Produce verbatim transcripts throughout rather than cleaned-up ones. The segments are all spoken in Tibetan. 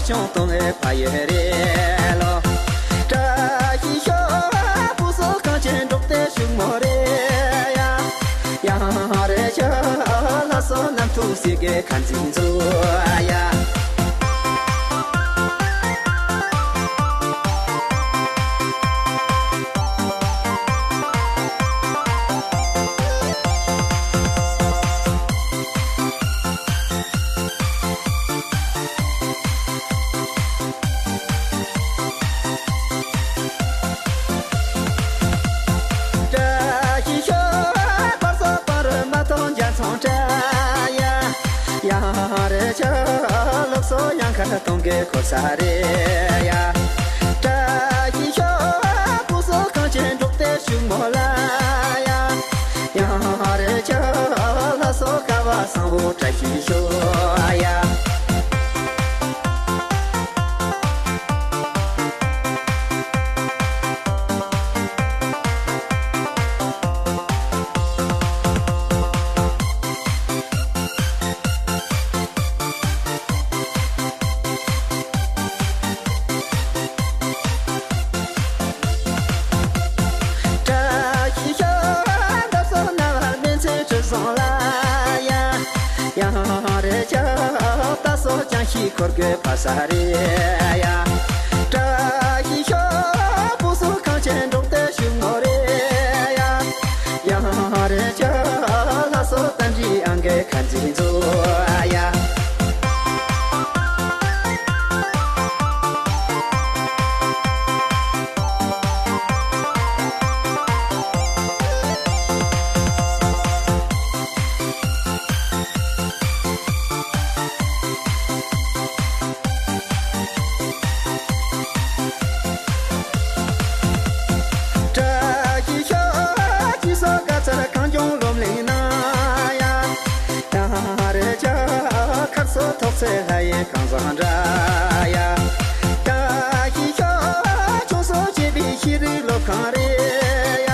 ཆུང་གཏོང་བའི་ཕ་ཡུལ་རེད་ལོ། བཀྲ་ཤིས་ཤོག་སྤུ་སོ་གངས་ཅན་འབྲོག་སྡེ་ཕྱུག་མོ་རེད་ཡ། ཡང་རེ་ཆོ་ལྷ་སོ་གནམ་ཐུག་སི་གེ་ཁ་འཛིན་མཛོ་ཡ། བཀྲ་ཤིས་ཤོག་བར་སོ་བར་མ་ཐོན་རྒྱ་མཚོ་འདྲ་ཡ། ཡང་རེ་ཆོ་ལུགས་སྲོལ་ཡང་ཁ་གཏོང་གི་འཁོར་ས་རེད་ཡ། བཀྲ་ཤིས་ཤོག་སྤུ་སོ་གངས་ཅན་འབྲོག་སྡེ་ཕྱུག་མོ་ལ་ཡ། ཡང་རེ་ཆོ་ལྷ་སོ་ཀ་བ་བཟང་པོ་བཀྲ་ཤིས་ཤོག་ཡ། བཀྲ་ཤིས་ཤོག་འདབ་སོ་ན་བ་མན་ཚེ་ཁྲི་སོང་ལ་ཡ། ཡང་རེ་ཆོ་ད་སོ་ཅང་ཤི་འཁོར་གི་ཕ་ས་རེད་ཡ། བཀྲ་ཤིས་ཤོག་སྤུ་སོ་གངས་ཅན་འབྲོག་སྡེ་ཕྱུག་མོ་རེད་ཡ། ཡང་རེ་ཆོ་ལྷ་སོ་ཏན་རི་ཨང་གི་ཁ་འཛིན་མཛོ་ཡ། བཀྲ་ཤིས་ཤོག་སྤྱི་ཚོགས་དགའ་ཚལ་གངས་ལྗོངས་སློབ་གླིང་ན་ཡ། ཡང་རེ་ཆོ་ཁར་སོ་ཐོག་ཚད་ལྷ་ཡི་གངས་བཟང་འདྲ་ཡ། བཀྲ་ཤིས་ཤོག་ཆུང་སོ་བྱེད་པའི་ཤེས་རིག་སློབ་ཁང་རེད་ཡ།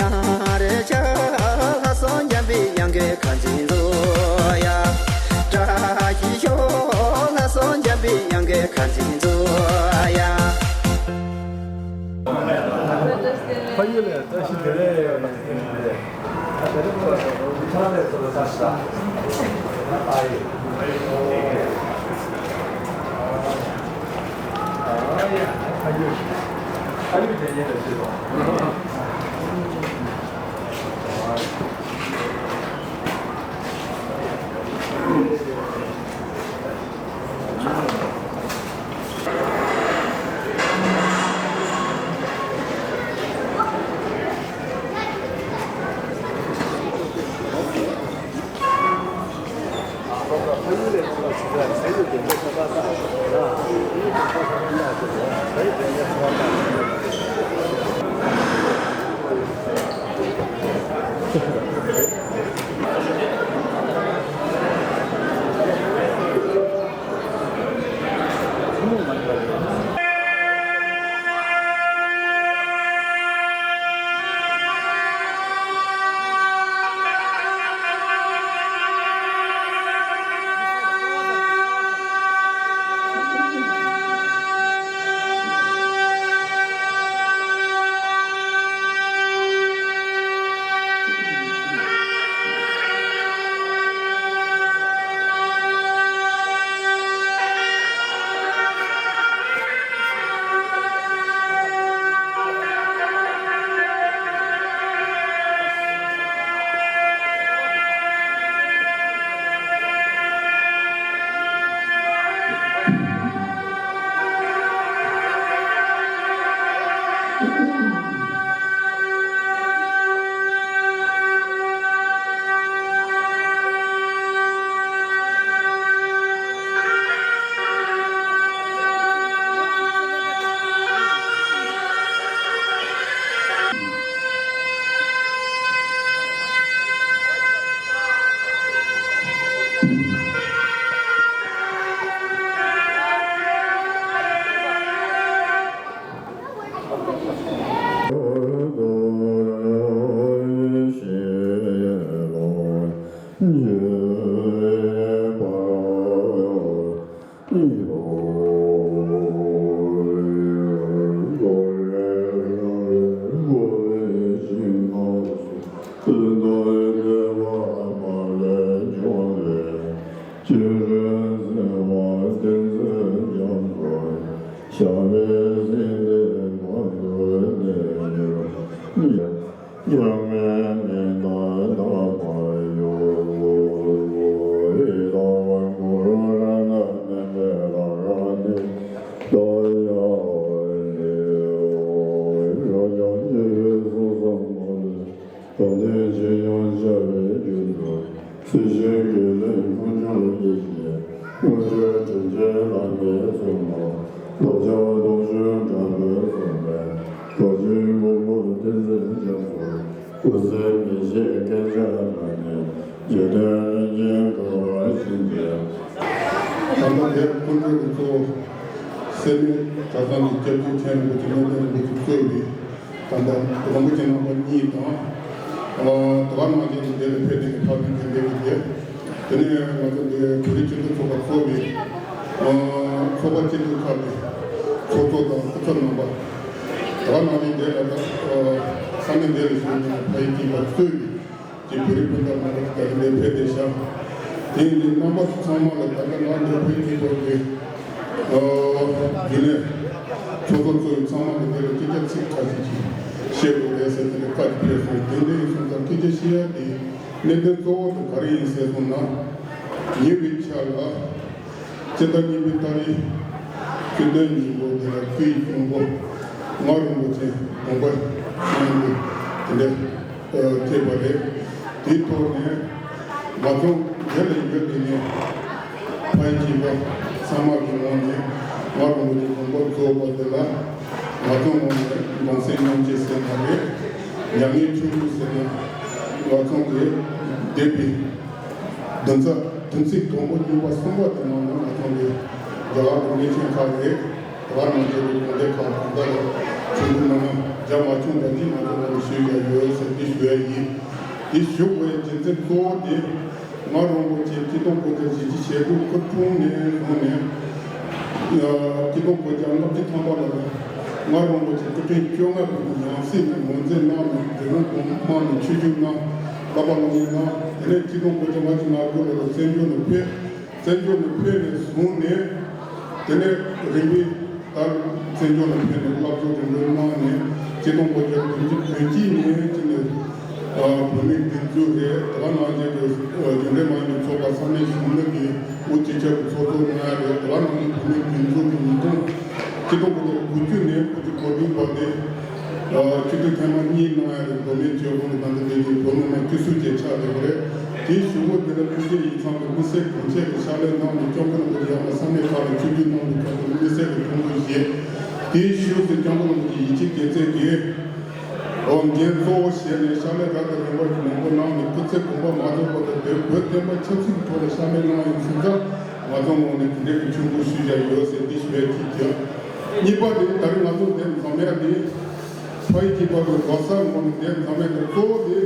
ཡང་རེ་ཆོ་ལྷ་སོ་འཇམ་པའི་དབྱངས་ཀྱི་ཁ་འཛིན་མཛོ་ཡ། བཀྲ་ཤིས་ཤོག་ལྷ་སོ་འཇམ་པའི་དབྱངས་ཀྱི་ཁ་འཛིན་མཛོ་ཡ། ཕ་ཡུལ་ལ་བཀྲ་ཤིས་བདེ་ལེགས། བྱ་བའི་སྲིད་པའི་བར་དུ་གནས་གྱུར་ཡང་ངན་ནི་ད་ལྟ་བར་ཡོད། ཡི་དྭགས་ཀུན་རང་ན་མེད་པའི་ལ་ར་ནི་ད་ཡ་ལེ། རང་ཡང་ཉེ་བའི་སོ་སོ་མ་ལས། དང་ལྡན་ཅིང་ཡང་བྱ་བའི་རྒྱུ་ནོར། སྲིད་ཞིའི་དགེ་ལེགས་ཕུན་ཚོགས་ཡིད་བཞིན། དངོས་གྲུབ་དྲིན་ཅན་བླ་མའི་བཙུན་མོ། ལོ་བརྒྱ་སྟོང་གཞོན་དགྲ་བོས་བཟུང་བའི། རྡོ་རྗེའི་མགོན་པོ་བསྟན་འཛིན་རྒྱ་མཚོ། སྐུ་ཚེ་མི་ཤིགས་རྒྱན་ཆ་ལ་ནི། འཇིག་རྟེན་རིན་ཆེན་དགའ་བ་བཞིན་གྱི། ད་ལྟ་དེར་སྐུ་མགྲོན་གྱི་གཙོ་བོ་སེར་སྨད་གྲྭ་ཚང་གི་སྐྱབས་རྗེ་མཁན་རིན་པོ་ཆེ་བློ་བཟང་རིན་པོ་ཆེ་གཙོས་པའི། ད་ལྟ་རིན་པོ་ཆེ་རྣམ་པ་གཉིས་དང་། ཨ་དེ་ག་ནང་བཞིན་དུ་དེ་ལ་ཕེབས་ཏེ་ཕ་བུའི་མཁན་པའི་གི་དེ། དེ་ནས་ང་ཚོ་འདི་བོད་རིགས་སྤྱི་མཐུན་ཚོགས་པ་གཙོས་པའི་ཨ་ཚོགས་པ་སྐྱིད་སྡུག་ཁག་གི་ཚོགས་གཙོ་དང་སྐུ་ཚབ་རྣམ་པ། དེ་ག་ནང་བཞིན་དེ་ལ་ད་ཨ་ས་གནས་འདི་ལ་བཞུགས་མཁན་ཕ་ཡུལ་གྱི་པ་གཙོས་པའི་ཀྱི་བོད་རིགས་སྤུན་ཟླ་རྣམ་པ་ད་རིང་འདིར་ཕེབས་ཏེ་བཞག་དེ་ཡིན་དུས་རྣམ་པ་ཚོ་ཚང་མ་ལ་ད་ལྟ་ང་འདིར་ཕེབས་ཀྱི་སྐོར་གྱི་ཨ་རྒྱུན་ལས་ཚོགས་གཙོ་གཙོས་ཚང་མ་ལ་འདི་ལ་སྐད་ཆ་ཚིག་ཁ་ཤས་ཅིག་བཤད་དགོས་རེད་ཟེར་དེ་ལ་བཀའ་ཅིག་ཕེབས་སོང་། དེ་འདྲ་ཡིན་སོང་ཙང་སྐད་ཆ་བཤད་ཡ་དེ་གནད་དོན་གཙོ་བོ་དེ་ག་རེ་ཡིན་ཟེར་སོང་ན། ཉེ་བའི་ཆར་ལ། སྤྱི་ཟླ་གཉིས་པའི་ཏ་རིག་བཅུ་བདུན་ཉིན་མོ་དེ་ལ་སྐུའི་གཅུང་པོ་ང་རིན་པོ་ཆེ་དགོངས་པ་ཞུས་ནས་དེ་འདྲ་ཐེབས་པ་རེད། དེའི་ཐོག་ནས་ང་ཚོ་རྒྱ་ལ་ཡོད་དེ་ནས་ཕ་ཡི་སྐྱེས་པ་ཚང་མ་གི་ངོས་ནས་ང་རིན་པོ་ཆེ་དགོངས་པ་རྫོགས་པ་དེ་ལ་ང་ཚོ་ངོས་ནས་གདུང་སེམས་མཉམ་སྐྱེད་ཟེར་བ་རེད། མྱ་ངན་ཆོས་སྐུ་ཟེར་ན་ང་ཚོ་གི་འདས་པའི་བདུན་ཚ་བདུན་ཚིགས་དང་པོ་གཉིས་པ་གསུམ་པ་དེ་ནང་ལ་ང་ཚོ་ནི་རྒྱ་གར་གྱི་གནས་ཆེན་ཁག་རེད། རྒྱ་གར་ནང་བསྡད་པའི་དགོན་སྡེ་ཁག་གང་ག་ལ་ཆོས་འབུལ་གནང་ན་རྒྱ་མ་བྱུང་བ་ཅིག་ང་ཚོ་ནང་ལ་ཞུ་ཡ་ཡོད་ཟེར་འདི་ཞུ་ཡ་ཡིན། འདི་ཞུ་དགོས་ཡ་རྒྱུ་མཚན་གཙོ་བོ་དེ་ང་རིན་པོ་ཆེ་ཆིག་སྟོང་དགུ་བརྒྱ་བཞི་བཅུ་ཞེ་དྲུག་སྐུ་འཁྲུངས་ནས་བཟུང་ནས་ཆིག་སྟོང་དགུ་བརྒྱ་ལྔ་བཅུ་ཐམ་པ་ལ་ང་རིན་པོ་ཆེ་སྐུ་ཕྲེང་བཅོ་ལྔ་པའི་ཡང་སྲིད་ནས་ངོས་འཛིན་གནང་ནས་དེ་རིང་དགོངས་དམངས་ནས་ཆོས་བརྒྱུད་གནང་། བསླབ་པ་སློབ་གཉེར་གནང་། དེ་ནས་ཆིག་སྟོང་དགུ་བརྒྱ་ལྔ་བཅུ་ང་དགུ་ལོ་ལ་བཙན་བྱོལ་ནས་ཕེབས། བཙན་བྱོལ་ནས་ཕེབས་ནས་བཟུང་ནས་དེ་ནས་རིམ་པས་ད་བཙན་བྱོལ་ནས་ཕེབས་ནས་བསླབ་གསོ་རིམ་པས་གནང་ནས་ཆིག་སྟོང་དགུ་བརྒྱ་བདུན་ཅུ་དོན་གཅིག་ནས་ཅི་ནས་བོད་མིའི་སྒྲིག་འཛུགས་རེད། དེ་ག་ནང་བཞིན་གྱི་རྒྱུན་ལས་མ་ཡིན་པའི་ཚོགས་པ་ས་གནས་གཞོན་ནུ་གི་དབུ་སྤྱི་ཁྱབ་ཀྱི་ཚོགས་གཙོ་གནང་ཡ་རེད། དེ་ག་ནང་བཞིན་བོད་མིའི་སྒྲིག་འཛུགས་ཀྱི་ཉིས་སྟོང་ཆིག་སྟོང་དགུ་བརྒྱ་དགུ་བཅུ་ནས་དགུ་བཅུ་གོ་བདུན་བར་དུ་ཆིག་སྟོང་ཐེངས་མ་གཉིས་གནང་ཡ་རེད། བོད་མིའི་སྤྱི་ཡོངས་ནས་ད་ལྟ་འདི་ཡིན་བོད་མི་མང་སྤྱི་ཟུར་བཅས་ཆགས་བསྡད་པ་རེད། དེའི་གཞུག་གུ་དེ་ལ་སྐུ་ཚེ་ཡིག་ཚང་གི་དམིགས་བསལ་དགོངས་བཞེད་ཀྱི་ཕྱག་ལས་གནང་ནས་སྐྱབས་མགོན་རིན་པོ་ཆེ་ཡང་ན་ས་གནས་ཁག་ལ་ཆིག་བརྒྱུད་གནང་བའི་སྐབས་དེ་དམིགས་བསལ་གྱི་ཐུགས་འགན་བཞེས། དེའི་གཞུག་ཏུ་སྐྱབས་མགོན་རིན་པོ་ཆེ་ཡིད་ཆེས་དགེ་མཚན་གྱིས་འོ་འགན་གཙོ་བོ་བཞེས་ནས་ཕྱག་ལས་རབ་དང་རིམ་པ་གྱི་མང་པོ་གནང་ནས་སྐུ་ཚེ་དགོངས་པ་མ་རྫོགས་བར་དུ་བོད་བོད་བསྟན་པ་ཆབ་སྲིད་ཀྱི་ཐོག་ལ་ཕྱག་ལས་གནང་ཡོད་ཟིན་ཙང་ང་ཚོ་ངོས་ནས་དེ་འདྲའི་གི་ཆོས་འབུལ་ཞུ་བཞག་ཡོད་ཟེར་འདི་ཞུ་བའི་ཐིག་ཀྱང་། གཉིས་པ་དེ་ད་རེས་ང་ཚོ་འདིར་འཛོམས་ཡ་དེ་ཕ་ཡི་སྐྱེས་པ་གི་ལོ་གསར་ངོས་ནས་འདིར་འཛོམས་ཡ་དེ་གཙོ་བོ་དེ།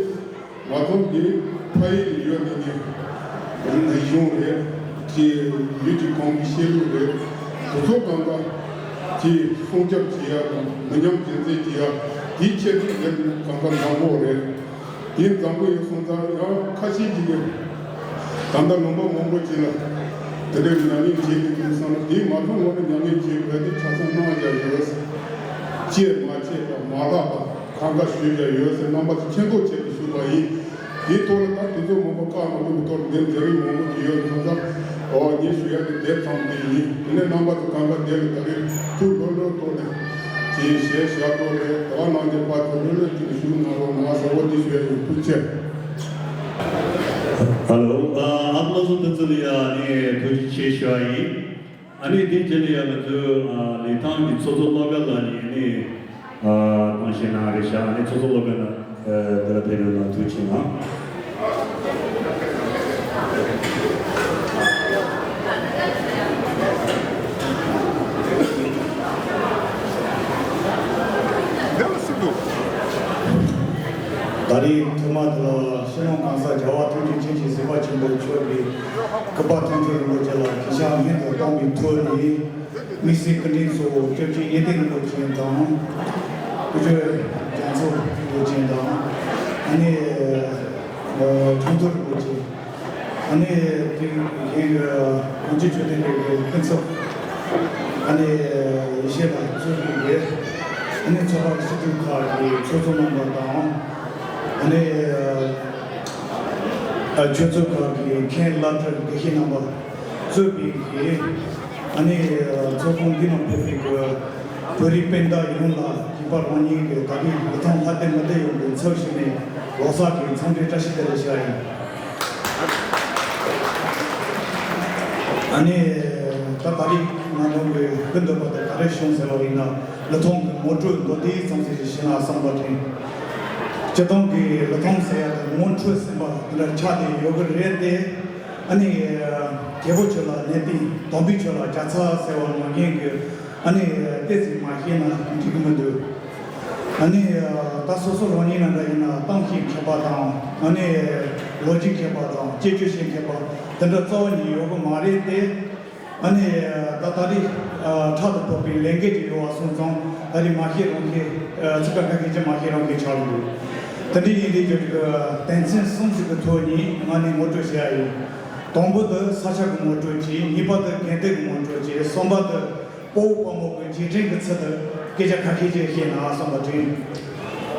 ང་ཚོ་འདི་ཕ་ཡུལ་ཡོད་ནི་ནི་རིག་གཞུང་རེད། ཅེས་ཡུལ་གྱི་གོང་གི་བཤད་ལུགས་རེད། དེ་ཚོ་གང་ག་ཅེས་སྲུང་སྐྱོབ་བྱེད་ཡ་དང་མི་ཉམས་རྒྱུན་འཛིན་བྱེད་ཡ་དེའི་ཆེད་དུ་འདི་གང་ག་བཟང་པོ་རེད། དེ་བཟང་པོ་ཡོད་སོང་ཙང་ཡང་ཁ་ཤས་ཅིག་གིས་ད་ལྟ་ལུང་པ་མང་པོ་ཅིག་ལ་དེ་འདྲའི་མྱ་ངན་བྱེད་ཀྱི་འདུག་བསམ་ན་དེ་ང་ཚོ་ངོས་ནས་མྱ་ངན་བྱེད་དགོས་དེ་ཆ་ཚང་གནང་བཞག་ཡོད། བྱས་མ་བྱས་པ་མ་ལྷག་པ། གང་ག་ཞུས་ཀྱང་ཡོད་ཟེར་རྣམ་པ་ཚོ་མཁྱེན་རྟོགས་ཆེད་དུ་ཞུས་པ་ཡིན། དེའི་ཐོག་ལ་ད་དུས་ཚོད་མང་པོ་བཀག་མ་ཐུབ་པའི་ཐོག་ལ་འདིར་མཛད་རིམ་མང་པོ་ཅིག་ཡོད་ཙང་ཙང་། འོ་ངས་ཞུ་ཡག་གི་དེབ་ཙམ་དེ་ཡིན། དེ་ནས་རྣམ་པ་ཚོ་གང་ག་དེ་ལ་ད་རེས་ཐུགས་ལྷོད་ལྷོད་ཐོག་ནས་ཅིག་གཞས་ཞབས་བྲོ་རེད། དེ་བ་ནང་གི་པར་དུ་ལྷོད་ལྷོད་ཅིག་ཞུ་གནང་རོགས་གནང་ཟེར་བ་འདི་ཞུ་ཡག་ཡིན། ཐུགས་རྗེ་ཆེ། ཧ་ལོ། ཨ་ཨ་བློ་བཟང་བསྟན་འཛིན་ལ་ཡ་ནས་ཐུགས་རྗེ་ཆེ་ཞུ་བ་ཡིན། ཨ་ནི་དེའི་རྗེས་ལ་ཡང་ང་ཚོའི་ཨ་ལི་ཐང་གི་ཚོགས་གཙོ་བློ་དགའ་ལགས་ནས་ཨ་ནི་ཨ་གཏམ་བཤད་གནང་རེད་ཤག་ཨ་ནི་ཚོགས་གཙོ་བློ་དགའ་ལགས་ཨ་འདི་ལ་ཕེབས་རོགས་གནང་། ཐུགས་རྗེ་ཆེ་གནང་། ད་རེས་ཐོག་མ་དེ་ལ་ཕྱི་ནང་གང་ཟག་རྒྱལ་བ་ཐུགས་རྗེ་ཅན་གྱི་གཟིགས་པ་ཆེན་པོ་མཆོག་གིས་སྐུ་པར་མཐོང་ཆོས་རིན་པོ་ཆེ་ལ་གུས་ཕྱག་སྙིང་དུ་བཏང་བའི་ཐོག་ནས། དམིགས་བསལ་སྐུ་མགྲོན་ཚོ་སྐྱབས་རྗེ་གཡས་སྟེང་རིན་པོ་ཆེ་དང་། སྐུ་ཞབས་རྒྱ་མཚོ་རིན་པོ་ཆེ་དང་། ཨ་ནི་ཨ་ཁྲོམ་ཐོག་རིན་པོ་ཆེ། ཨ་ནི་དེ་གཞན་གྱི་གངས་ཅན་ཆོས་ལྡན་པའི་ཀུན་ཚབ། ཨ་ནི་ཡེ་ཤེས་ལགས་གཙོས་པའི་གི་ཨ་ནི་ཚོགས་པ་གི་སྲིད་སྐྱོང་ཁག་གི་ཚོགས་གཙོ་རྣམ་པ་དང་། ཨ་ནི་ཨ་ཆོས་ཚོགས་ཁག་གི་མཁན་བླ་སྤྲུལ་དགེ་བཤེས་རྣམ་པ་གཙོས་པའི་གི་ཨ་ནི་ཚོགས་ཁང་འདི་ནང་ཕེབས་པའི་གི་བོད་རིགས་སྤུན་ཟླ་ཡོངས་ལ་སྐྱིད་པ་རང་ཉིད་ཀྱི་ད་རེས་ལི་ཐང་ལྷ་ལྡན་མི་སྡེ་ཡོངས་ཀྱི་ཚབ་ཞུས་ནས་ལོ་གསར་གྱི་འཚམས་འདྲི་བཀྲ་ཤིས་བདེ་ལེགས་ཞུ་བ་ཡིན། ཨ་ནི་ད་ད་རེས་ང་རང་གི་སྐུ་མདུན་པ་དེ་ག་རེ་བྱུང་ཟེར་བ་ཡིན་ན། ལི་ཐང་གི་ངོ་སྤྲོད་མདོར་བསྡུས་ཙམ་ཞིག་ཞུས་ན་བསམ་པ་དྲན། སྤྱིར་བཏང་གི་ལི་ཐང་ཟེར་ཡ་དེ་ངོ་འཕྲོད་ཟིན་པ་དེ་འདྲ་ཆགས་བསྡད་ཡོད་གི་རེད་དེ། ཨ་ནི་རྒྱལ་པོ་ཁྱོད་ལ་ནན་ཏན། དམ་པའི་ཆོས་ལ་རྒྱལ་ཚ་ཟེར་བ་ནང་བཞིན་གྱི་ཨ་ནི་ཏོག་ཙམ་མ་ཤེས་ན་འགྲིག་གི་མི་འདུག་ཨ་ནི་ད་སོ་སོ་རང་ཉིད་ལ་འདྲ་ཡིན་ན་གཏམ་བཤད་མཁས་པ་དང་། ཨ་ནི་ལོ་རྒྱུས་མཁས་པ་དང་། དཔྱད་བརྗོད་བྱེད་མཁས་པ་དེ་འདྲ་རྩ་བ་ཉིད་ཡོད་གི་མ་རེད་དེ། ཨ་ནི་ད་ད་རེས་ཕྲག་ཏུ་བབས་པའི་ལས་འགན་ཅིག་ཡོད་པ་སོང་ཙང་། ད་རེས་མ་ཤེས་རང་ཤེས། ཚིག་ཁ་ཁ་ཤས་ཅིག་མ་ཤེས་རང་ཤེས་ཆགས་འདུག་དེ་འདྲ་ཡིན་དུས་ཀྱི་དོན་ཚན་གསུམ་ཞིག་གི་ཐོག་ནས་ང་ནས་ངོ་སྤྲོད་བྱེད་ཡ་ཡིན། དང་པོ་དེ་ས་ཆ་གི་ངོ་སྤྲོད་ཅིག་གཉིས་པ་དེ་དགོན་སྡེ་གི་ངོ་སྤྲོད་ཅིག་གསུམ་པ་དེ་དཔའ་བོ་དཔའ་མོ་གི་རྗེས་དྲན་གྱི་ཚུལ་དུ་སྐད་ཆ་ཁ་ཤས་ཅིག་བཤད་ན་བསམ་པ་དྲན།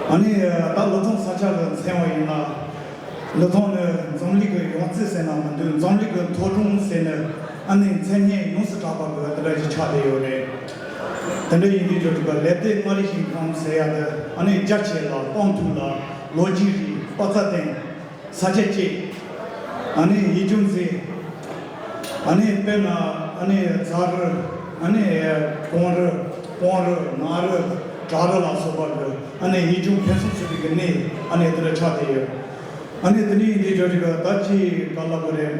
ཨ་ནི་ད་ལི་ཐང་ས་ཆ་ལ་མཚོན་པ་ཡིན་ན། ལི་ཐང་ནི་འཛམ་གླིང་གི་ཡང་རྩེ་ཟེར་ན་མི་འདུག་འཛམ་གླིང་གི་མཐོ་གྲོང་ཟེར་ནི་ཨ་ནི་མཚན་སྙན་ཡོངས་སུ་གྲགས་པ་གི་དེ་འདྲ་ཞིག་ཆགས་བསྡད་ཡོད་རེད། དེ་འདྲ་ཡིན་དུས་ཀྱི་ལེགས་སྡེ་མངའ་རིས་ཞིང་ཁམས་ཟེར་ཡ་དེ་ཨ་ནི་རྒྱ་ཆེ་ལ་སྤང་ཐུབ་ལ་ལོ་རྒྱུས་རིག་པ་རྩ་ལྡན། ས་ཆ་གཅིག་ཨ་ནི་ཡུལ་ལྗོངས་ཟེར། ཨ་ནི་དཔེར་ན་ཨ་ནི་རྫ་རི། ཨ་ནི་གངས་རི། སྤང་རི། ནགས་རི། བྲག་རི་ལ་སོགས་པ་གི་ཨ་ནི་ཡུལ་ལྗོངས་ཕུན་སུམ་ཚོགས་པའི་གི་གནས་ཨ་ནི་དེ་འདྲ་ཆགས་བསྡད་ཡོད། ཨ་ནི་དེ་ནས་འདི་འདྲ་ཞིག་ད་ཅི་ག་ལབ་དགོས་རེད།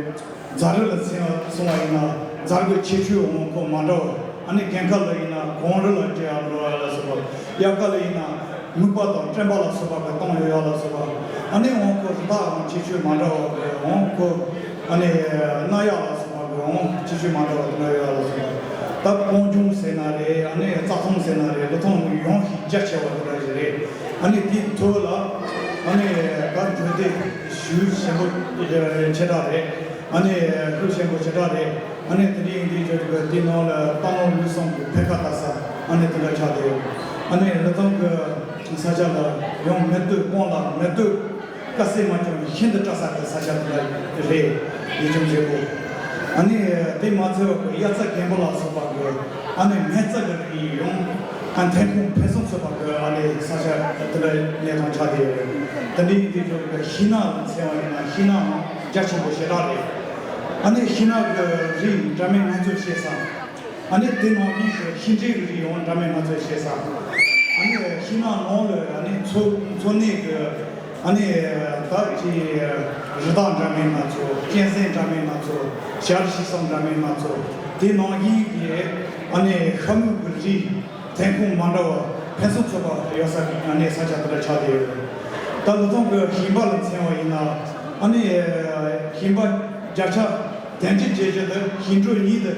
རྫ་རི་ལ་མཚོན་སོང་བ་ཡིན་ན་རྫ་རི་གི་ཁྱད་ཆོས་འོང་ཁོ་མ་འདྲ་བ། ཨ་ནི་གན་ཁ་ལ་ཡིན་ན་གངས་རི་ལ་འདྲེས་ཡ་འགྲོ་ཡ་ལ་སོགས་པ། དབྱར་ཁ་ལ་ཡིན་ན་སྨུག་པ་དང་སྤྲིན་པ་ལ་སོགས་པ་གི་སྟོང་ཡོད་ཡ་ལ་སོགས་པ། ཨ་ནི་འོང་ཁོ་རི་དྭགས་འང་ཁྱད་ཆོས་མ་འདྲ་བ་གི་འོང་ཁོ། ཨ་ནི་སྣ་ཡག་ལ་སོགས་པ་གི་འོང་ཁྱད་ཆོས་མ་འདྲ་བ་དེ་འདྲ་ཡོད་ཡ་ལ་སོགས་པ། ད་སྤང་ལྗོངས་ཟེར་ན་རེད། ཨ་ནི་རྩྭ་ཐང་ཟེར་ན་རེད། ལི་ཐང་ཡོངས་ཤིག་རྒྱ་ཆེ་བ་དེ་འདྲ་ཞིག་རེད། ཨ་ནི་དེའི་ཐོག་ལ་ཨ་ནི་གར་བོད་དེ་ཤུགས་ཆེན་པོ་ཆེ་དྲགས་རེད། ཨ་ནི་ཤུགས་ཆེན་པོ་ཆེ་དྲགས་རེད། ཨ་ནི་དེ་འདྲའི་འདི་བརྗོད་པའི་དེའི་ནང་ལ་རྟ་ནོར་ལུག་གསུམ་གྱི་འཕེལ་ཁ་ལྟ་ས་ཨ་ནི་དེ་འདྲ་ཆགས་བསྡད་ཡོད། ཨ་ནི་ལི་ཐང་གི་ས་ཆ་ལ་ཡང་མེ་སྟོད་སྤང་ལ་མེ་སྟོད་དཀར་སེར་མ་བྱུང་ཤིན་ཏུ་བཀྲ་ས་གི་ས་ཆ་དེ་འདྲ་རེད། ཡུལ་ལྗོངས་མཛེས་པོ། ཨ་ནི་དེ་མ་ཚད་པ་གི་དབྱར་རྩྭ་དགུན་འབུ་ལ་སོགས་པ་གི་ཨ་ནི་སྨན་རྩྭ་གི་རིགས་ཡོང་ཨ་ཐོན་ཁུངས་ཕུན་སུམ་ཚོགས་པ་གི་ཨ་ནི་ས་ཆ་དེ་འདྲ་གནས་སྟངས་ཆགས་བསྡད་ཡོད་རེད། དེ་འདྲའི་འདི་བརྗོད་པའི་ཤིང་ནགས་ལ་མཚོན་པ་ཡིན་ན་ཤིང་ནགས་ཡང་རྒྱ་ཆེན་པོ་ཞེ་དྲག་རེད། ཨ་ནི་ཤིང་ནགས་ཀྱི་རིགས་འདྲ་མིན་སྣ་ཚོགས་སྐྱེས་ས། ཨ་ནི་དེ་ནང་བཞིན་གྱི་ཤིང་འབྲས་ཀྱི་རིགས་ཡང་འདྲ་མིན་སྣ་ཚོགས་སྐྱེས་ས། ཨ་ནི་ཤིང་ནགས་ནང་ལ་ཨ་ནི་འཚོ་འཚོ་གནས་ཀྱི་ཨ་ནི་ད་ཅི་རི་དྭགས་འདྲ་མིན་སྣ་ཚོགས། གཅན་གཟན་འདྲ་མིན་སྣ་ཚོགས། ཞལ་ཤིང་སོགས་འདྲ་མིན་སྣ་ཚོགས། དེ་ནང་བཞིན་གྱི་ཨ་ནི་ཤ་མུ་གི་རིགས་ཐོན་ཁུངས་མ་འདྲ་བ་ཕུན་སུམ་ཚོགས་པ་ཡོད་ས་གི་ཨ་ནི་ས་ཆ་དེ་འདྲ་ཆགས་བསྡད་ཡོད། ད་ལི་ཐང་གི་ཞིང་པ་ལ་མཚོན་པ་ཡིན་ན་ཨ་ནི་ཞིང་པ་བརྒྱ་ཆ་བདུན་ཅུ་བརྒྱད་ཅུ་དེ་ཞིང་འབྲོག་ཉིད་དུ་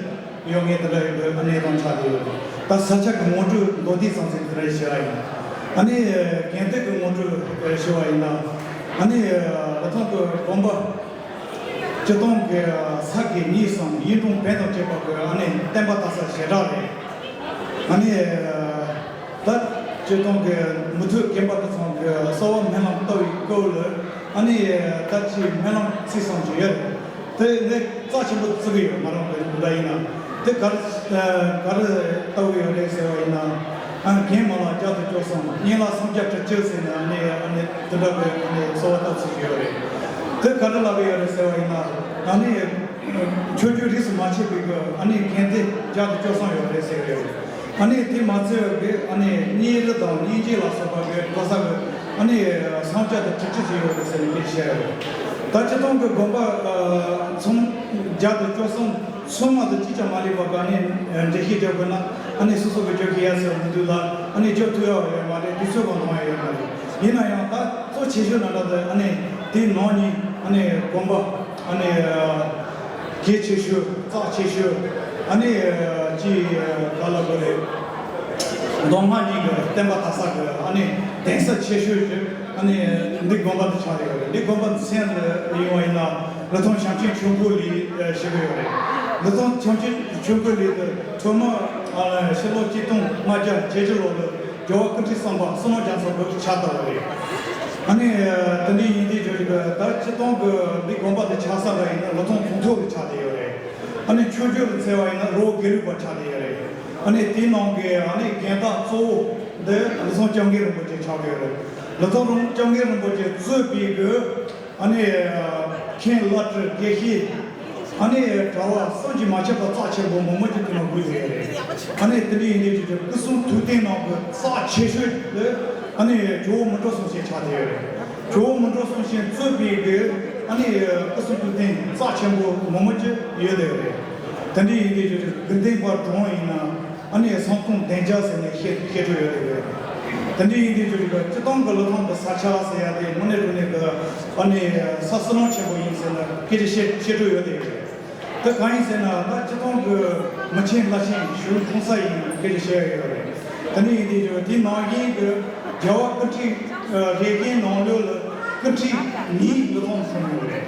ཡོད་མཁན་དེ་འདྲ་ཡོད་པའི་གནས་སྟངས་ཆགས་བསྡད་ཡོད། ད་ས་ཆ་གི་ངོ་སྤྲོད་མདོར་བསྡུས་ཙམ་ཞིག་དེ་འདྲ་ཞུ་བ་ཡིན། ཨ་ནི་དགོན་སྡེ་གི་ངོ་སྤྲོད་ཞུ་བ་ཡིན་ན་ཨ་ནི་ལི་ཐང་གི་དགོན་པ་སྤྱིར་བཏང་གི་ས་དགེ་བསྙེན་གསུམ་ཡིད་འབྱུང་བོན་དང་བཅས་པ་གི་ཨ་ནི་བསྟན་པ་དར་ས་ཞེ་དྲག་རེད། ཨ་ནི་ད་སྤྱིར་བཏང་གི་མུ་མཐུད་དགོན་པ་དེ་ཚང་གི་གསོལ་བ་སྨོན་ལམ་བཏབ་པའི་སྐབས་ལ་ཨ་ནི་ད་ཅི་སྨོན་ལམ་ཚིག་གསུམ་ཅིག་ཡོད་རེད། དེ་ངས་རྩ་ཆེན་པོ་བརྩི་གི་ཡོད། ང་རང་གི་འདི་འདྲ་ཡིན་ན་དེ་ག་རེ་ག་རེ་བཏབ་གི་ཡོད་རེད་ཟེར་བ་ཡིན་ན། ཨ་རྒན་མ་ལགས་བརྒྱ་དང་བཅུ་གསུམ། སྙིང་ལ་སངས་རྒྱས་དྲུག་ཅུ་ཟེར་ནས་ཨ་ནི་ཨ་ནི་དེ་འདྲ་བའི་ཨ་ནི་གསོལ་བ་བཏབ་ཚུལ་ཡོད་རེད། དེ་ག་རེ་ལབ་ཀྱི་ཡོད་རེད་ཟེར་བ་ཡིན་ན། ཨ་ནི་ཆོས་བརྒྱུད་རིས་སུ་མ་ཆད་པའི་གི་ཨ་ནི་དགོན་སྡེ་བརྒྱ་དང་བཅུ་གསུམ་ཡོད་རེད་ཟེར་གི་ཡོད་རེད། ཨ་ནི་དེ་མ་ཚད་པའི་ཨ་ནི་གཉན་རི་དང་གཉན་ཆེན་ལ་སོགས་པ་གི་གོ་ས་གི་ཨ་ནི་སངས་རྒྱས་དང་དྲུག་ཅུ་ཅིག་ཡོད་རེད་ཟེར་ནས་སྐད་ཆ་བཤད་ཡོད་རེད། ད་སྤྱིར་བཏང་གི་དགོན་པ་ཚང་བརྒྱ་དང་བཅུ་གསུམ་ཚང་མ་དང་གཅིག་ཀྱང་མ་ལུས་པ་གི་ཨ་ནི་འགྲེལ་བཤད་རྒྱག་དགོས་ན་ཨ་ནི་སོ་སོ་གི་རྒྱབ་ཀྱི་ཡ་ཟེར་བ་མི་འདུག་ལ། ཨ་ནི་རྒྱབ་ཐུབ་ཡ་ཡོད་མ་རེད། དུས་ཚོད་གང་ལོང་ཡ་ཡོད་མ་རེད། ཡིན་ན་ཡང་ད་གཙོ་ཆེ་ཤོས་ནང་ལ་དེ་ཨ་ནི་དེའི་ནང་ནས་ཨ་ནི་དགོན་པ་ཨ་ནི་གལ་ཆེ་ཤོས་རྩ་ཆེ་ཤོས་ཨ་ནི་ཅི་ག་ལ་དགོས་རེད། མདོ་སྔགས་གཉིས་ཀྱི་བསྟན་པ་དར་ས་གི་ཨ་ནི་གདན་ས་ཆེ་ཤོས་ཀྱི་ཨ་ནི་འདི་དགོན་པ་དེ་ཆགས་ཡོད་རེད། འདི་དགོན་པ་མཚན་ལ་ཡིན་པ་ཡིན་ན་ལི་ཐང་བྱམས་ཆེན་ཆོས་འཁོར་ལས་ཞེས་པ་ཡོད་རེད། ལི་ཐང་བྱམས་ཆེན་ཆོས་འཁོར་ལས་དེ་ཐོག་མ་ ཕྱི་ལོ་ཆིག་སྟོང་ལྔ་བརྒྱ་བརྒྱད་ཅུ་ལོ་ལ་རྒྱལ་བ་ཀུན་འཁྲུགས་གསུམ་པ་བསོད་ནམས་རྒྱ་མཚོ་གིས་ཕྱག་བཏབ་པ་རེད། ཨ་ནི་དེ་འདྲ་ཡིན་དུས་ཅིག་ད་སྤྱིར་བཏང་གི་འདི་དགོན་པ་དེ་ཆགས་ས་ལ་ཡིན་ན་ལི་ཐང་ཚོང་ཐོག་ལ་ཆགས་བསྡད་ཡོད་རེད། ཨ་ནི་ཆོས་བརྒྱུད་ལ་བརྩི་བ་ཡིན་ན་རི་བོ་དགེ་ལུགས་པ་ཆགས་བསྡད་ཡོད་རེད། ཨ་ནི་དེའི་ནང་གི་ཨ་ནི་རྒན་བདག་གཙོ་བོ་འདི་ལི་ཐང་སྐྱབས་མགོན་རིན་པོ་ཆེ་ཆགས་བསྡད་ཡོད་རེད། ལི་ཐང་རིན་སྐྱབས་མགོན་རིན་པོ་ཆེ་གཙོས་པའི་གི་ཨ་ནི་མཁན་བླ་སྤྲུལ་དགེ་བཤེས། ཨ་ནི་གྲྭ་པ་བསམ་གྱིས་མ་ཁྱབ་པ་རྩ་ཆེན་པོ་མང་པོ་ཅིག་དེ་ནང་བསྡུས་ཡོད་རེད། ཨ་ནི་དེ་འདྲ་ཡིན་དུས་ཀྱི་སྐུ་གསུང་ཐུགས་རྟེན་ནང་གི་རྩ་ཆེ་ཤོས་དེ་ཨ་ནི་ཇོ་བོ་མི་འགྲོ་གསུང་ཆེན་ཆགས་བསྡད་ཡོད་རེད། ཇོ་བོ་མི་འགྲོ་གསུང་ཆེན་གཙོས་པའི་གི་ཨ་ནི་སྐུ་གསུང་ཐུགས་རྟེན་རྩ་ཆེན་པོ་མང་པོ་ཅིག་ཡོད་བསྡད་ཡོད་རེད། དེ་འདྲ་ཡིན་དུས་ཀྱི་དགེ་ལྡན་པ་གྲངས་ཡིན་ན། ཨ་ནི་ཟམ་གདོང་གདན་རྒྱ་ཟེར་ནས་བཤད་བཤད་སྲོལ་ཡོད་རེད། དེ་འདྲ་ཡིན་དུས་ཀྱི་སྤྱིར་བཏང་གི་ལི་ཐང་གི་ས་ཆ་ཟེར་ཡ་དེ་དངོས་གནས་དྲང་གནས་ཀྱི་ཨ་ནི་ས་བསོད་ནམས་ཆེན་པོ་ཡིན་ཟེར་ནས་སྐད་ཆ་བཤད་བཤད་སྲོལ་ཡོད་རེད། དེ་གང་ཡིན་ཟེར་ན་ད་སྤྱིར་བཏང་གི་མི་ཆེན་བླ་ཆེན་ཞུ་ཁུངས་ས་ཡིན་སྐད་ཆ་བཤད་ཡ་ཡོད་རེད། དེ་འདྲ་ཡིན་དུས་ཀྱི་དེའི་ནང་བཞིན་གྱི་རྒྱལ་བ་ཀུན་འཁྲུགས་རེ་རྒན་ནང་ལོགས་ལ་ཀུན་འཁྲུགས་ཉིད་ལི་ཐང་བྱུང་ཡོད་རེད།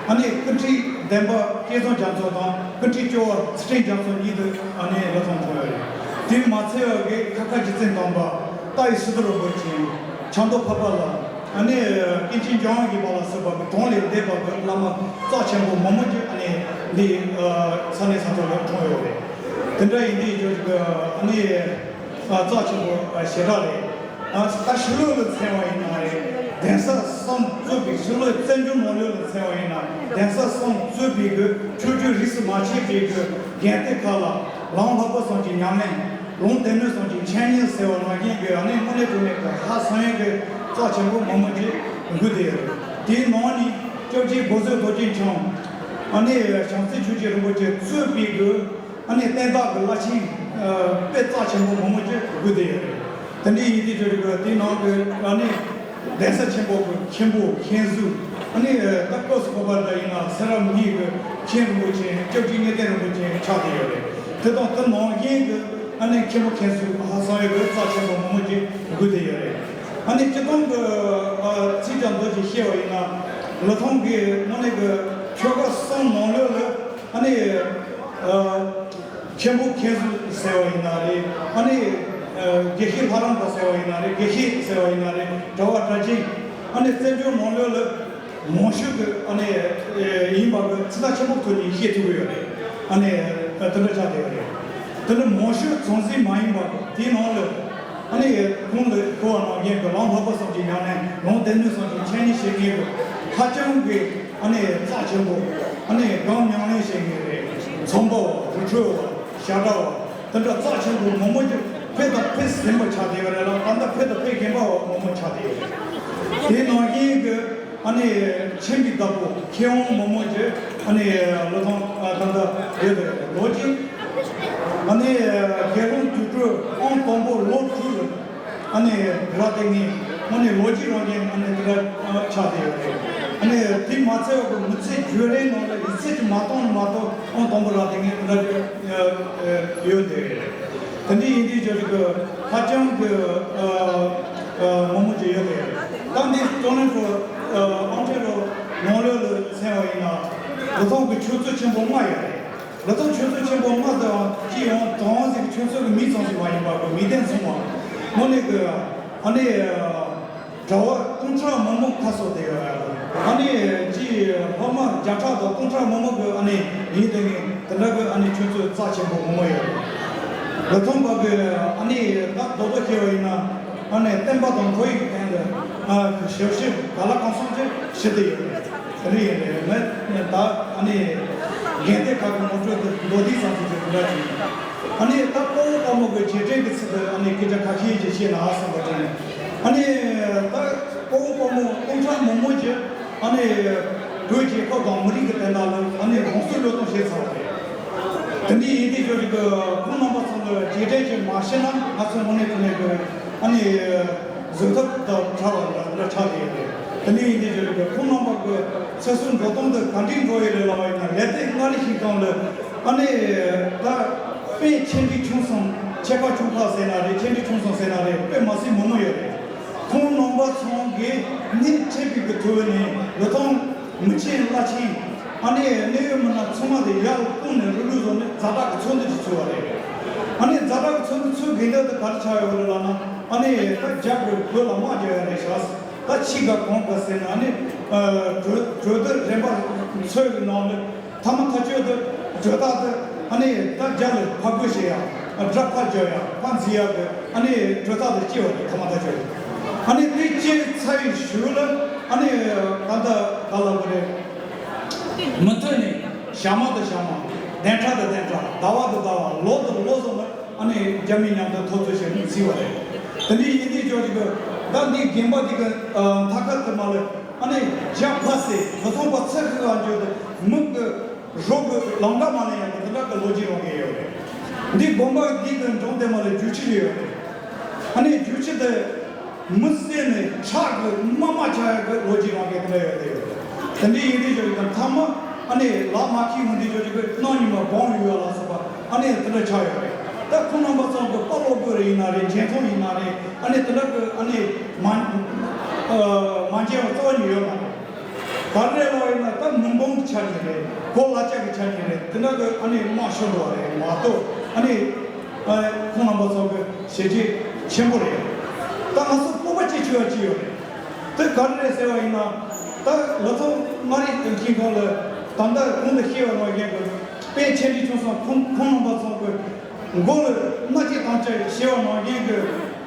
ཨ་ནི་ཀུན་འཁྲུགས་བདེན་པ་སྐལ་བཟང་རྒྱ་མཚོ་དང་ཀུན་འཁྲུགས་སྐྱོ་བ་ཚུལ་ཁྲིམས་རྒྱ་མཚོ་གཉིས་དེ་ཨ་ནི་ལི་ཐང་བྱུང་ཡོད་རེད། དེ་མ་ཚད་པ་གི་ཁ་ཁ་རྗེ་བཙུན་དམ་པ་རྟ་ཡི་སི་ཏུ་རིན་པོ་ཆེ་ཆབ་མདོ་འཕགས་པ་ལ་ཨ་ནི་ཀུན་མཁྱེན་འཇམ་དབྱངས་བཞད་པ་ལ་སོགས་པ་གི་དོན་ལས་འདས་པ་གི་བླ་མ་རྩ་ཆེན་པོ་མང་པོ་ཅིག་ཨ་ནི་འདི་ས་གནས་ས་ཐོག་ལ་འཁྲུངས་ཡོད་རེད། དེ་འདྲ་ཡིན་དུས་ཀྱི་ཨ་ནི་རྩ་ཆེན་པོ་ཞེ་དྲག་རེད། ད་ཕྱི་ལོགས་ལ་བཙལ་བ་ཡིན་ན་རེད། གདན་ས་གསུམ་གཙོས་པའི་ཕྱི་ལོགས་བཙན་བྱོལ་ནང་ལོགས་ལ་བཙལ་བ་ཡིན་ན་གདན་ས་གསུམ་གཙོས་པའི་གི་ཆོས་བརྒྱུད་རིས་སུ་མ་ཆད་པའི་གི་རྒན་སྡེ་ཁག་ལ་ལམ་བསླབ་པ་གསུམ་གྱི་ཉམས་ལེན། ལུང་སྡེ་སྣོད་གསུམ་གྱི་འཆད་ཉན་ཟེར་བ་ནང་བཞིན་གི་ཨ་ནི་དངོས་གནས་དྲང་གནས་ཀྱི་ཧ་སང་ཡས་གི་རྩ་ཆེན་པོ་མང་པོ་ཅིག་འགོས་བསྡད་ཡོད་རེད། དེའི་ནང་ནས་སྐྱབས་རྗེ་སྒོ་ཟོག་རྡོ་རྗེ་འཆང་ཨ་ནི་བྱང་རྩེ་ཆོས་རྗེ་རིན་པོ་ཆེ་གཙོས་པའི་གི་ཨ་ནི་བསྟན་བདག་གི་བླ་ཆེན་དཔེ་རྩ་ཆེན་པོ་མང་པོ་ཅིག་འགོས་བསྡད་ཡོད་རེད། དེ་འདྲ་ཡིན་དུས་ཀྱི་དེའི་ནང་གི་ཨ་ནི་གདན་ས་ཆེན་པོ་གི་མཁན་པོ་མཁན་ཟུར་ཨ་ནི་ད་སྐབས་སུ་བབས་པ་འདྲ་ཡིན་ན་སེ་ར་མི་གི་མཁན་རིན་པོ་ཆེ་སྐྱབས་རྗེ་གཉེར་ལྡན་རིན་པོ་ཆེ་ཆགས་བསྡད་ཡོད་རེད། དེ་དང་དེ་ནང་བཞིན་གི་ཨ་ནི་མཁན་པོ་མཁན་ཟུར་ཧ་སང་ཡས་གི་རྩ་ཆེན་པོ་མང་པོ་ཅིག་འགོས་བསྡད་ཡོད་རེད། ཨ་ནི་སྤྱིར་བཏང་གི་ཚིག་ཀྱང་མདོ་ཅིག་བཤད་པ་ཡིན་ན་ལི་ཐང་གི་དངོས་གནས་གི་ཆོལ་ཁ་གསུམ་ནང་ལོགས་ལ་ཨ་ནི། མཁན་པོ་མཁན་ཟུར་ཟེར་བ་ཡིན་ན་རེད། ཨ་ནི་དགེ་བཤེས་ལྷ་རམས་པ་ཟེར་བ་ཡིན་ན་རེད། དགེ་བཤེས་ཟེར་བ་ཡིན་ན་རེད། གྲྭ་པ་གྲྭ་ཆེན་ཨ་ནི་བཙན་བྱོལ་ནང་ལོགས་ལ་མང་ཤོས་ཀྱི་ཨ་ནི་ཡིན་པ་གི་ཚིག་ཐག་ཆོད་པོ་ཐོག་ནས་བཤད་ཐུབ་ཀྱི་ཡོད་རེད། ཨ་ནི་དེ་འདྲ་ཆགས་བསྡད་ཡོད་རེད། དེ་ནི་མང་ཤོས་ཚང་ཟིན་མ་ཡིན་པ་དེའི་ནང་ལ་ཨ་ནི་གོང་ལ་གོ་བ་ནང་བཞིན་གྱི་ལམ་བསླབ་པ་གསུམ་གྱི་ཉམས་ལེན། ལུང་སྡེ་སྣོད་གསུམ་གྱི་འཆད་ཉན་བྱེད་མཁན་གྱི་ཧ་ཅང་གི་ཨ་ནི་རྩ་ཆེན་པོ། ཨ་ནི་སྒོམ་ཉམས་ལེན་བྱེད་མཁན་རེད། ཚོང་པ་བ། རི་ཁྲོད་བ། ཞྭ་གྲྭ་བ། དེ་འདྲ་རྩ་ཆེན་པོ་མང་པོ་ཅིག་ཕེབས་དང་ཕེབས་ཟིན་པ་ཆགས་བསྡད་ཡོད་རེད་ལ། ད་ལྟ་ཕེབས་དང་ཕེབས་བཞིན་པ་བ་མང་པོ་ཆགས་བསྡད་ཡོད་རེད། དེ་ནང་བཞིན་གྱི་ཨ་ནི་མཁྱེན་པའི་བདག་པོ་མཁས་དབང་མང་པོ་ཅིག་ཨ་ནི་ལི་ཐང་ད་ལྟ་ཡོད་རེད། ལོ་གཅིག་ཨ་ནི་དགེ་སློང་དུར་ཁྲོད་ཨང་དང་པོ་ལོ་དྲུག་ལ། ཨ་ནི་ར་དེ་ངས་དངོས་གནས་ལོ་རྒྱུས་རང་བཞིན་ཨ་ནི་དེ་འདྲ་ཆགས་བསྡད་ཡོད་རེད། ཨ་ནི་དེ་མ་ཚད་པ་གི་མི་ཚེ་བརྒྱུད་རིམ་ནང་ལ་ཡིག་ཚད་ཅིག་མ་གཏོང་ན་མ་གཏོགས་ཨང་དང་པོ་ར་དེ་ངས་དེ་འདྲ་ཡོད་བསྡད་ཡོད་རེད། དེ་འདྲ་ཡིན་དུས་ཅོ་ཅིག་གི་ཧ་ཅང་གི་མང་མོ་ཅིག་ཡོད་བསྡད་ཡོད་རེད། ད་འདི་ཅོ་ནེ་ཧྲོ་ཨང་ཁྲེ་རོ་ནང་ལོགས་ལ་མཚན་བ་ཡིན་ན་ལི་ཐང་གི་ཆོས་ཚོགས་ཆེན་པོ་ལྔ་ཡོད་རེད། ལི་ཐང་ཆོས་ཚོགས་ཆེན་པོ་ལྔ་དང་སྤྱི་ཡོངས་གྲངས་ཟིག་ཆོས་ཚོགས་ཀྱི་མིང་ཙམ་ཞིག་མ་ཡིན་པ་གི་མིང་དོན་མཚུངས་པ། དངོས་གནས་ཀྱི་ཨ་ནི་གྲྭ་པ་སྟོང་ཕྲག་མང་པོ་ཁ་གསོ་བསྡད་ཡོད་ཡ། ཨ་ནི་སྤྱི་སློབ་མ་བརྒྱ་ཕྲག་དང་སྟོང་ཕྲག་མང་པོ་གི་ཨ་ནི་ཡིན་དེ་ནི་དེ་འདྲ་གི་ཨ་ནི་ཆོས་ཚོགས་རྩ་ཆེན་པོ་མང་པོ་ཡོད། ལི་ཐང་པ་གི་ཨ་ནི་ད་རྡོག་རྡོག་བཤད་པ་ཡིན་ན་ཨ་ནི་བསྟན་པ་དང་ཁོར་ཡུག་གི་སྟེང་དུ་ཨ་ཞབས་ཞུ་ག་ལ་གང་འཚམ་ཅིག་ཞུ་བསྡད་ཡོད། དེ་འདྲ་ཡིན་རེད། ངས་ད་ཨ་ནི་རྒན་སྡེ་ཁག་གི་ངོ་སྤྲོད་དེ་མདོར་བསྡུས་ཙམ་ཞིག་དེ་འདྲ་ཞིག་ཨ་ནི་ད་དཔའ་བོ་དཔའ་མོ་གི་རྗེས་དྲན་གྱི་ཚུལ་དུ་ཨ་ནི་སྐད་ཆ་ཁ་ཤས་ཅིག་བཤད་ན་བསམ་པ་དྲན། ཨ་ནི་ད་དཔའ་བོ་དཔའ་མོ་སྟོང་ཕྲག་མང་མོ་ཅིག་ཨ་ནི་བོད་རྒྱལ་ཁབ་དང་མི་རིགས་ཀྱི་དོན་དག་ལ་ཨ་ནི་རང་སྲོག་བློས་གཏོང་བྱས་ཚར་བ་རེད། དེ་འདྲ་ཡིན་དུས་ཅོ་ཅིག་གི་ཁོང་རྣམ་པ་ཚོ་ལ་རྗེས་དྲན་ཅིག་མ་བྱས་ན་ང་ཚོ་དངོས་གནས་དྲང་གནས་ཀྱི་ཨ་ནི། བཟོད་ཐབས་དང་བྲལ་བ་འདྲ་འདྲ་ཆགས་ཀྱི་ཡོད་རེད། དེ་འདྲ་ཡིན་དུས་ཅོ་ཅིག་གི་ཁོང་རྣམ་པ་གི་ཚེ་སྲོག་འགྲོ་སྟངས་དེ་ག་འདྲས་འགྲོ་ཡི་རེད་ལབ་པ་ཡིན་ན། ལས་དེ་སྔ་རེ་ཞིག་སྒང་ལ་ཨ་ནི་ད་དཔེ་ཆེ་འབྲིང་ཆུང་གསུམ། ཆེ་ཁག་ཆུང་ཁག་ཟེར་ན་རེད། ཆེ་འབྲིང་ཆུང་གསུམ་ཟེར་ན་རེད། དཔེ་མ་སྲིད་མང་པོ་ཡོད་རེད། ཁོང་རྣམ་པ་ཚོ་གིས་སྣེ་ཁྲིད་པའི་གི་ཐོག་ནས་ལི་ཐང་མི་ཆེན་བླ་ཆེན་ཨ་ནི་གནད་ཡོད་མི་སྣ་ཚང་མ་དེ་ཡར་བསྐོང་ནས་རུ་ལུགས་བཟོ་ནས་ཛ་དྲག་གི་ཚོགས་འདུ་ཅིག་ཚུགས་པ་རེད། ཨ་ནི་ཛ་དྲག་གི་ཚོན་ཚོན་དགོས་འདོད་དེ་ག་རེ་ཆགས་ཡོད་རེད་ལབ་ན། ཨ་ནི་ད་རྒྱབ་ཀྱི་གོས་ལ་དམག་རྒྱག་ཡ་རེད་ཤག་ད་ཕྱི་ག་གོང་ག་ཟེར་ན། ཨ་ནི་ཨ་གྲོས་གྲོས་དོན་རིམ་པ་ཚོའི་གི་ནང་ནས་ཐ་མ་ཐག་ཆོད་དུ་གྲོས་ཐག་དེ། ཨ་ནི་ད་རྒྱབ་ལ་ཕར་རྒོལ་བྱེད་ཡ། ཨ་དགྲ་ཕར་རྒྱབ་ཡ། ཕར་འཛིང་ཡ་གི། ཨ་ནི་གྲོས་ཐག་དེ་བཅད་པ་རེད། ཐ་མ་ཐག་ཆོད། ཨ་ནི་དེ་བཅད་ཚར་བའི་གཞུག་ལ། ཨ་ནི་ད་ལྟ་ག་ལབ་དགོས་རེད། མུ་མཐུད་ནས་ཞག་མ་དང་ཞག་མ། བདུན་ཕྲག་དང་བདུན་ཕྲག་ཟླ་བ་དང་ཟླ་བ། ལོ་དང་ལོ་སོགས་ལ། ཨ་ནི་རྒྱ་མི་མཉམ་དུ་འཐབ་རྩོད་བྱེད་མུས་བརྩིས་པ་རེད། དེ་འདྲ་ཡིན་དུས་ཅོག་ཅིག་གི་ད་འདི་དགོན་པ་འདི་གི་ཨ་མཐའ་ཁ་དེ་མ་ལ། ཨ་ནི་རྒྱ་ཕ་སེ་བུ་ཚང་པ་ཚེ་ཁ་ག་འགྱོ་དུ་མུ་གི་རོགས་གི་ལང་ཀ་མ་ལ་ཡང་དེ་འདྲ་གི་ལོ་རྒྱུས་རང་གི་ཡོད་རེད། འདི་དགོན་པ་འདི་གི་འབྲོང་དེ་མ་ལ་རྒྱུ་ཆི་ཡོད་རེད། ཨ་ནི་རྒྱུ་ཆི་དེ། མི་བསད་ནས་ཁྲག་གི་རྨ་རྨ་ཆགས་ཡག་གི་ལོ་རྒྱུས་རང་གི་དེ་འདྲ་ཡོད་དེ་ཡོད། དེ་འདྲའི་ཡིན་དུས་ཅོག་ཅིག་གི་མཐའ་མ། ཨ་ནི་ལག་མ་ཁྱེར་འོང་དུས་ཅོག་ཅིག་གི་གནམ་ཉི་མ་སྦང་ཡོད་ལ་སོགས་པ། ཨ་ནི་དེ་འདྲ་ཆགས་ཡོད་རེད། ད་ཁོང་རྣམ་པ་ཚོ་གི་དཔའ་བློ་དགོས་རེད། ཡིན་ན་རེད། འཇོན་ཐང་ཡིན་ན་རེད། ཨ་ནི་དེ་འདྲ་གི་ཨ་ནི་མ་ཨ་མ་འཇོན་པ་རྩ་བ་ཉིད་ཡོད་མ་རེད། ག་རེ་ལབ་ཡིན་ན་ད་མི་འབུམ་གྱི་ཆ་ནས་རེད། གོ་ལ་ཆ་གི་ཆ་ནས་རེད། དེ་འདྲ་གི་ཨ་ནི་དམག་ཤོར་འགྲོ་བ་རེད་མ་གཏོགས། ཨ་ནི་ཨ་ཁོང་རྣམ་པ་ཚོ་གི་བྱས་རྗེས་ཆེན་པོ་རེད། ད་ང་ཚོ་སྤོབས་པ་སྐྱེ་ཆོག་ཡ་ཅི་ཡོད་རེད། དེ་ག་རེ་རེད་ཟེར་བ་ཡིན་ན། ད་ལོ་ཐོག་མངའ་རིས་དང་ཁྱིམ་ཁང་ལ་ད་ལྟ་གོང་དུ་བཤད་པ་ནང་བཞིན་གི་དཔལ་ཆེ་འབྲིང་ཆུང་གསུམ་ཁོང་ཁོང་རྣམ་པ་ཚོ་གི་མགོ་ལ་མནའ་སྐྱེལ་དམ་བཅའ་ཞེས་པ་ནང་བཞིན་གྱི་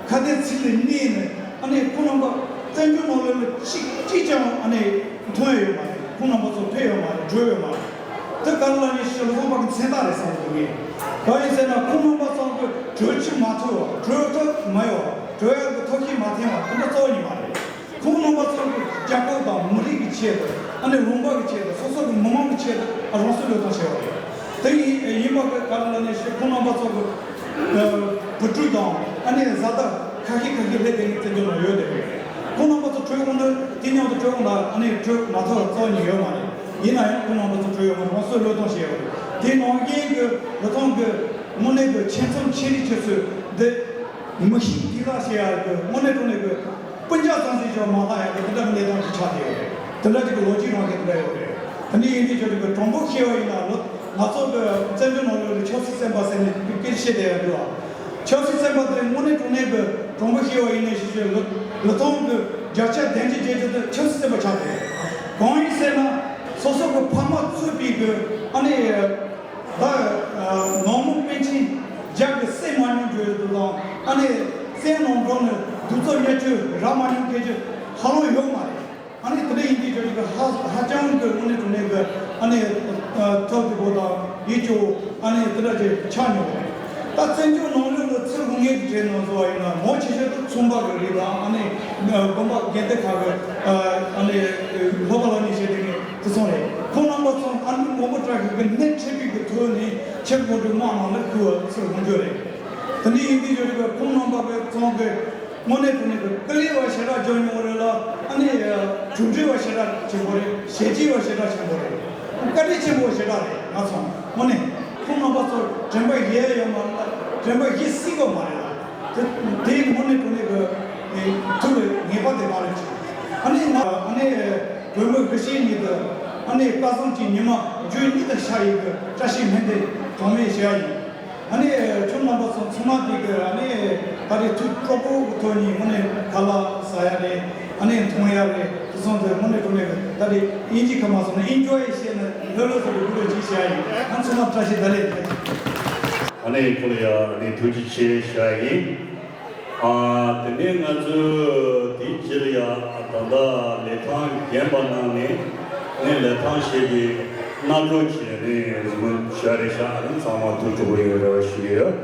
ཁ་གཏད་ཚིག་ལ་གནས་ནས། ཨ་ནི་ཁོང་རྣམ་པ་བཙན་བྱོལ་ནང་ལོགས་ལ་གཅིག་གཅིག་ཀྱང་ཨ་ནི་མཐོང་ཡ་ཡོད་མ་རེད། ཁོང་རྣམ་པ་ཚོ་ཕེབས་ཡོད་མ་རེད། བགྲོས་ཡོད་མ་རེད། དེ་ག་རེ་ལབ་ན་ཞི་ལྷག་པ་གི་མཚན་རྟགས་རེད་བསམ་གྱི་འདུག་ངས། གང་ཡིན་ཟེར་ན་ཁོང་རྣམ་པ་ཚོ་གི་བགྲོས་ཆུ་མ་ཐུག་པ། བགྲོས་ཐབས་མ་ཡོད་པ། བགྲོས་ཡ་གི་ཐབས་ཤེས་མ་འཐེན་པ། དེ་འདྲ་གཙོ་བོ་ཉིད་མ་རེད། ཁོང་རྣམ་པ་ཚོ་གི་རྒྱལ་ཁབ་དང་མི་རིགས་ཀྱི་ཆེད་དུ། ཨ་ནི་ལུང་པ་གི་ཆེད་དུ། སོ་སོ་གི་མི་མང་གི་ཆེད་དུ་ཨ་རང་སྲོག་བློས་གཏོང་བྱས་པ་རེད། དེ་ཡིན་ཡིན་པ་གི་ག་རེ་ལབ་ན་ཞི་ཁོང་རྣམ་པ་ཚོ་གི་ཨ་བུ་ཕྲུག་དང་ཨ་ནི་བཟའ་ཟླ་ཁ་ཤས་ཁ་ཤས་སླེབས་དེ་ནི་བཙན་བྱོལ་ནང་ཡོད་དེ་རེད། ཁོང་རྣམ་པ་ཚོ་བྲོས་འོང་དུས་དེ་མཉམ་དུ་བྲོས་འོང་ལ། ཨ་ནི་བྲོས་མ་ཐུབ་པ་གཙོ་བོ་ཉིད་ཡོད་མ་རེད། ཡིན་ན་ཡང་ཁོང་རྣམ་པ་ཚོ་བྲོས་ཡོད་མ་རེད། རང་སྲོག་བློས་གཏོང་བྱས་ཡོད་རེད། དེ་ནང་བཞིན་གྱི་ལོ་ཐོག་གི་དངོས་གནས་ཀྱི་ཁྱིམ་ཚང་ཆེ་འབྲིང་ཆུང་གསུམ་འདི་མི་ཤི་དུས་ལ་ཞེས་ཡ་གི་དངོས་གནས་དྲང་གནས་ཀྱི་སྤུན་ཀྱག་ཙམ་ཞིག་ཀྱང་མ་ལྷག་ཡ་གི་དེ་འདྲ་གི་གནས་སྟངས་ཤིག་ཆགས་བསྡད་ཡོད་རེད། དེ་འདྲ་ཅིག་གི་ལོ་རྒྱུས་རང་གི་དེ་འདྲ་ཡོད་རེད། དེ་འདྲ་ཡིན་དུས་ཅོག་ཅིག་གི་དྲང་པོ་བཤད་པ་ཡིན་ན། ལོ་ང་ཚོ་གི་བཙན་བྱོལ་ནང་ལོགས་ལ་ཆབ་སྲིད་བཙོན་པ་ཟེར་ནས་སྐད་ཆ་བཤད་བསྡད་ཡ་འདུག་ཨ། ཆབ་སྲིད་བཙོན་པ་དེ་དངོས་གནས་དྲང་གནས་ཀྱི་དྲང་པོ་བཤད་པ་ཡིན་ན་ཞིག་ཞིག་ལོ་ལོ་ཐོག་གི་བརྒྱ་ཆ་བདུན་ཅུ་བརྒྱད་ཅུ་དེ་ཆབ་སྲིད་བཙོན་པ་ཆགས་བསྡད་ཡོད། གང་ཡིན་ཟེར་ན་སོ་སོ་གི་ཕ་མ་གཙོས་པའི་གི་ཨ་ནི་ད་ནང་མི་པཎ་ཆེན་རྒྱ་གི་སྲས་མ་ཉམས་འགྲོ་ཡོད་དུ་དང་། ཨ་ནི་བཙན་ནང་འགྲོ་ནས་གདུག་རྩུབ་བརྙས་བཅོས་རག་མ་མྱོང་མཁན་གྱི་ཧ་ལམ་ཡོད་མ་རེད། ཨ་ནི་དེ་འདྲ་ཡིན་དུས་ཅོག་ཅིག་གི་ཧ་ཧ་ཅང་གི་དངོས་གནས་དྲང་གནས་ཀྱི་ཨ་ནི་ཐབས་སྡུག་པོ་དང་ཡིད་སྐྱོ་བོ་ཨ་ནི་དེ་འདྲ་ཅིག་ཆགས་མྱོང་བ་རེད། ད་བཙན་བྱོལ་ནང་ལོགས་ལ་ཚུར་འོང་མཁན་གྱི་གྲས་ནང་བཟོ་བ་ཡིན་ན་མང་ཆེ་ཤོས་དེ་ཚོང་པ་གི་རིགས་དང་། ཨ་ནི་དགོན་པ་དགོན་སྡེ་ཁག་གི་ཨ་ནི་སློབ་པ་སློབ་གཉེར་བྱེད་མཁན་དེ་ཚོ་རེད། ཁོང་རྣམ་པ་ཚོ་ཨ་ནི་མགོན་པོ་བཀྲ་ཤིས་ཀྱི་སྣེ་ཁྲིད་པའི་གི་ཐོག་ནས་ཆེད་དུ་དམག་ནང་ལ་བསྐུལ་བ་ཚུར་འོང་རྒྱུ་རེད། དེ་འདྲ་ཡིན་དུས་ཅོག་ཅིག་གི་ཁོང་རྣམ་པ་གི་ཚང་གི་དངོས་གནས་དྲང་གནས་ཀྱི་ཀུ་ལེ་བ་ཞེ་དྲག་བྱུང་མྱོང་རེད་ལ། ཨ་ནི་གྲུབ་འབྲས་བ་ཞེ་དྲག་ཆེན་པོ་རེད། བྱས་རྗེས་བ་ཞེ་དྲག་ཆེན་པོ་རེད། བཀའ་དྲིན་ཆེན་པོ་ཞེ་དྲག་རེད། ང་ཚོ་དངོས་གནས་ཁོང་རྣམ་པ་ཚོ་དྲན་པ་བཞེས་ཡ་ཡོད་མ་རེད་ལ། དྲན་པ་བཞེས་སྲིད་དགོས་མ་རེད་ལ། དེ་དེ་དངོས་གནས་དྲང་གནས་ཀྱི་ཐུགས་ལ་ངེས་པ་དེ་མ་རེད་ཅིག་ཨ་ནི་ང་ཨ་ནི་བོད་མི་དགེ་བཤེས་གཉིས་དེ་ཨ་ནི་བཀའ་གསུང་གི་ཉི་མ་བཅུ་གཉིས་དང་ཤར་ཡོད་ཀྱི་བཀྲ་ཤིས་སྨོན་འདུན་གྲངས་མེད་ཞུ་ཡ་ཡིན། ཨ་ནི་ཁྱོད་རྣམ་པ་ཚོ་ཚང་མ་དེ་གི་ཨ་ནི་ད་རེས་ཐུགས་སྤྲོ་པོ་གི་ཐོག་ནས་དངོས་གནས་ཁ་ལག་ཟ་ཡ་རེད། ཨ་ནི་འཐུང་ཡ་རེད། དེ་སོང་ཙང་དངོས་གནས་དྲང་གནས་གི་ད་རེས་དབྱིན་ཇི་ཁ་མ་སོང་ན་ཨིན་ཇོའི་བྱས་ནས་ལྷོད་ལྷོད་ཟེར་གི་གུ་རུ་ཅིག་བྱ་ཡ་ཡིན། ཨ་ཚང་མ་བཀྲ་ཤིས་བདེ་ལེགས། ཨ་ནི་ཁོ་ལ་ཡ་ཨ་ནི་ཐུགས་རྗེ་ཆེ་ཞུ་ཡ་ཡིན། ཨ་དེ་ནས་ང་ཚོས་དེའི་རྗེས་ལ་ཡ་ད་ལྟ་ལི་ཐང་རྒན་པ་གནང་ནས་ནས་ལི་ཐང་ཞེས་པའི་སྣ་ཁོག་བྱས་ནས་གཟིགས་མོ་བྱ་རེ་ཤག་ཨ་ནི་ཚང་མ་ཐུགས་སྤྲོ་པོ་ཡོད་རེ་བ་ཞུ་གི་ཡོད།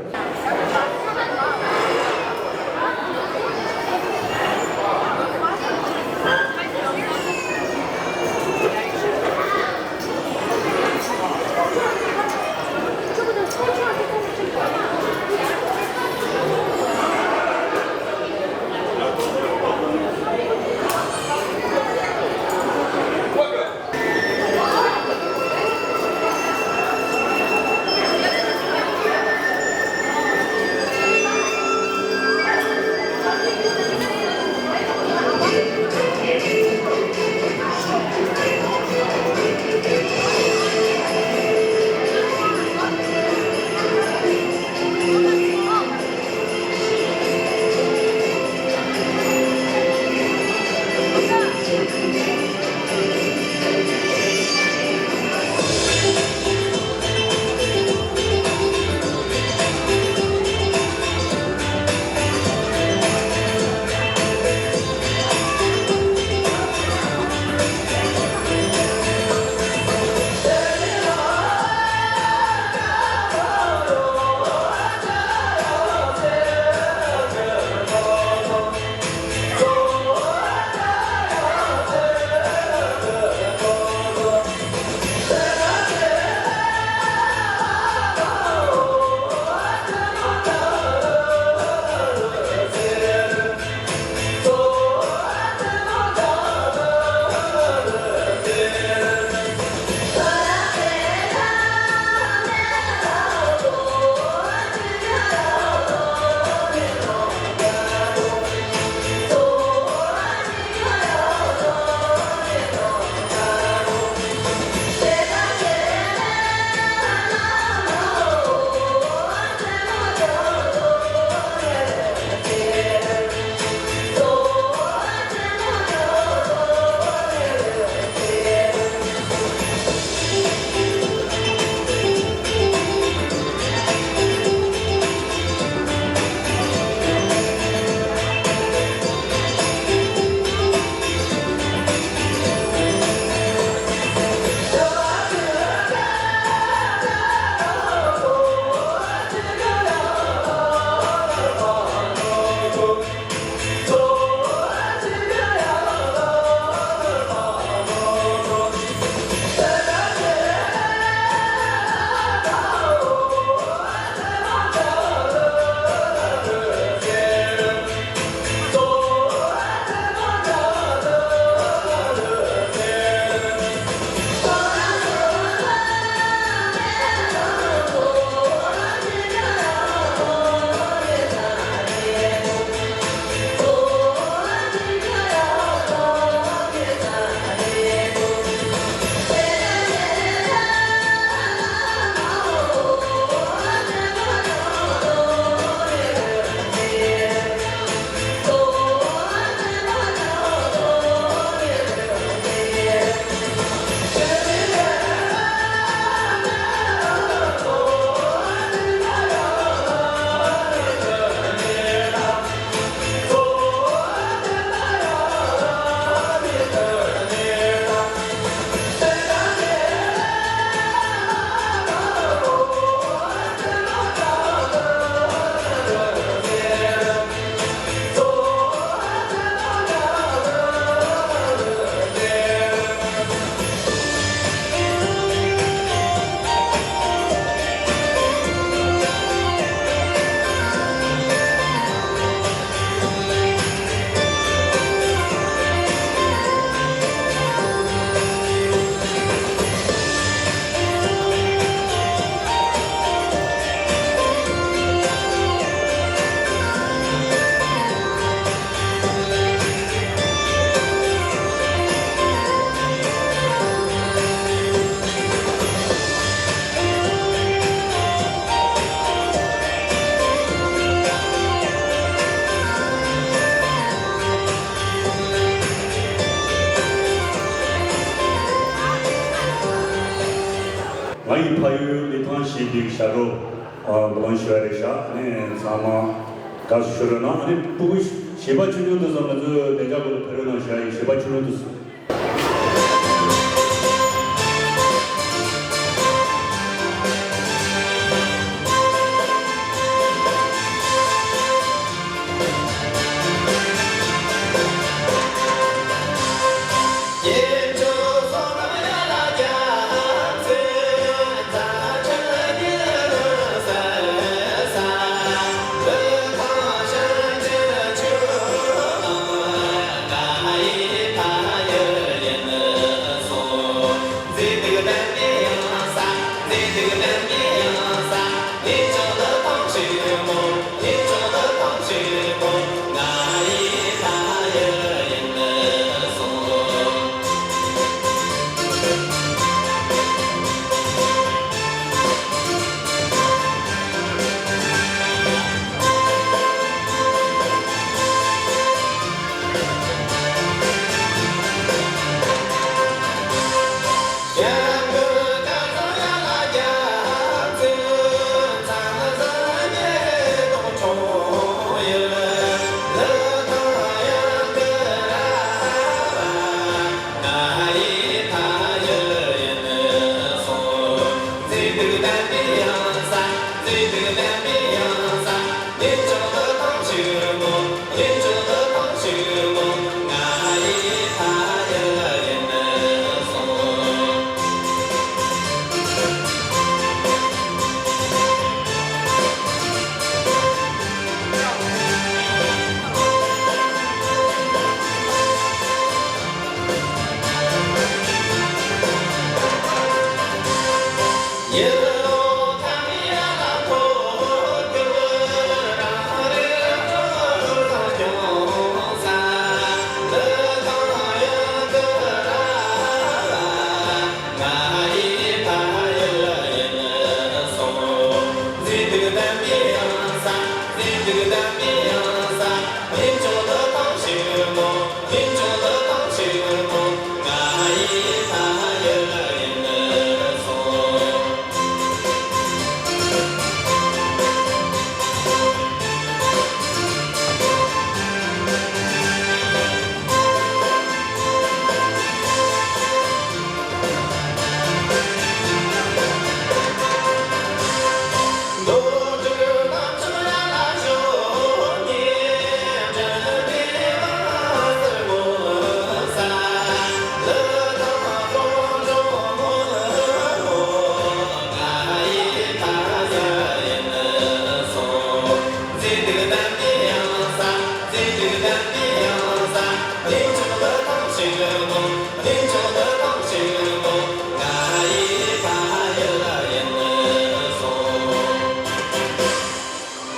ཤར་རོ། ཨ་དགོངས་ཞུ་བ་རེད་ཤག་ཨ་ནི་ཚང་མ་དགའ་བསུ་ཞུ་རོགས་གནང་། ཨ་ནི་སྤུ་གུ་བྱིས་པ་ཆུང་ཆུང་དེ་ཚོ་ང་ཚོའི་བདེ་འཇགས་སྐོར་ལ་ཕེབས་རོགས་གནང་ཞུ་ཡ་ཡིན། བྱིས་པ་ཆུང་ཆུང་དེ་ཚོ།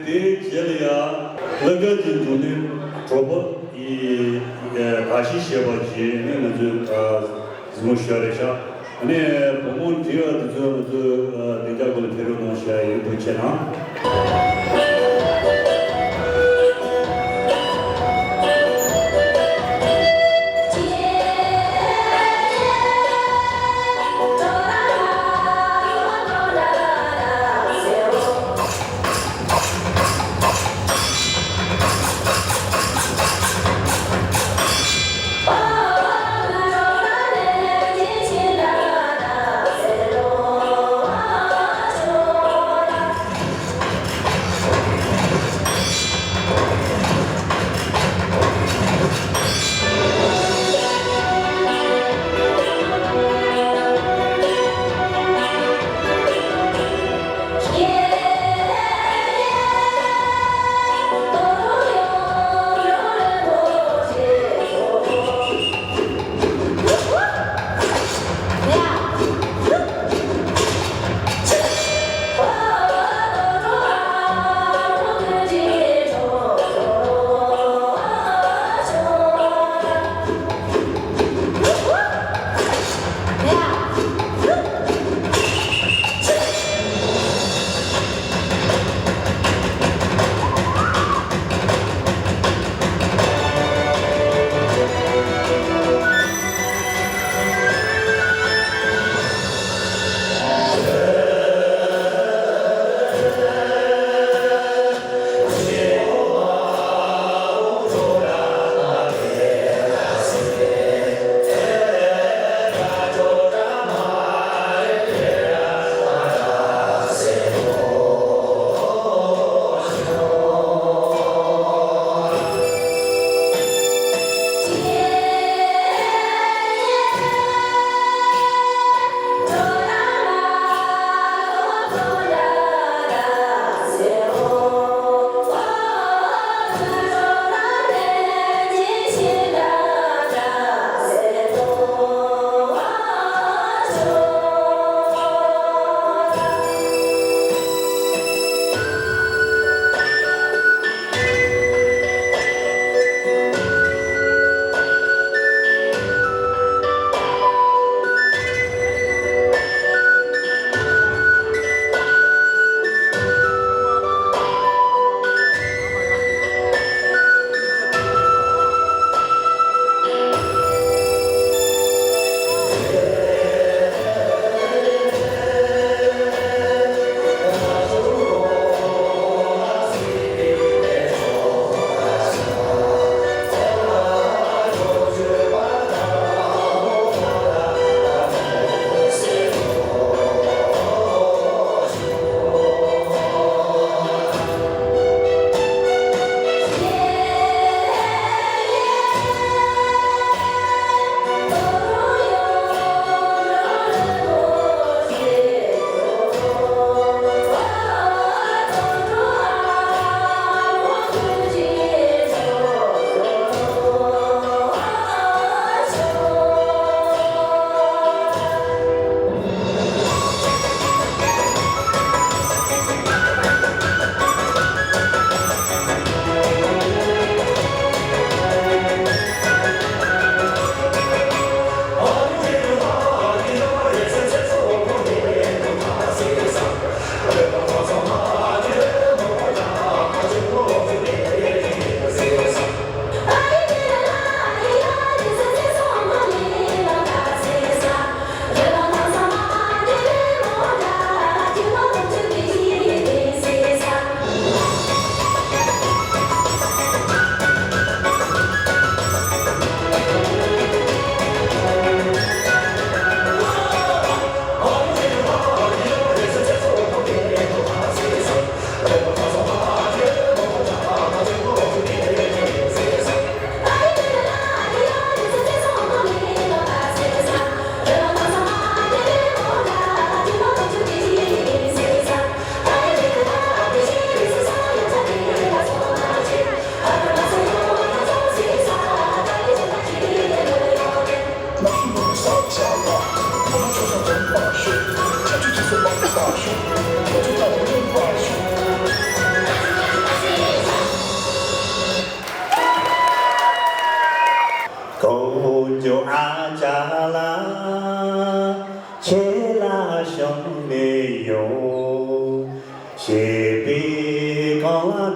དེའི་རྗེས་ལ་ཡང་བླ་སྒར་གྱི་འབྲུག་གནས་གྲོགས་པོ་ཡི་དགའ་ཞིང་གཞས་པ་ཞིག་ནི་ང་ཚོའི་གཟིགས་མོ་ཞུ་བ་རེད་ཤག་ཨ་ནི་བུ་མོ་འབྲི་བ་འདི་ཚོ་ང་ཚོའི་བདེ་འཇགས་སྐོར་ལ་ཕེབས་རོགས་གནང་ཞུ་ཡ་ཡིན། ཐུགས་རྗེ་གནང་།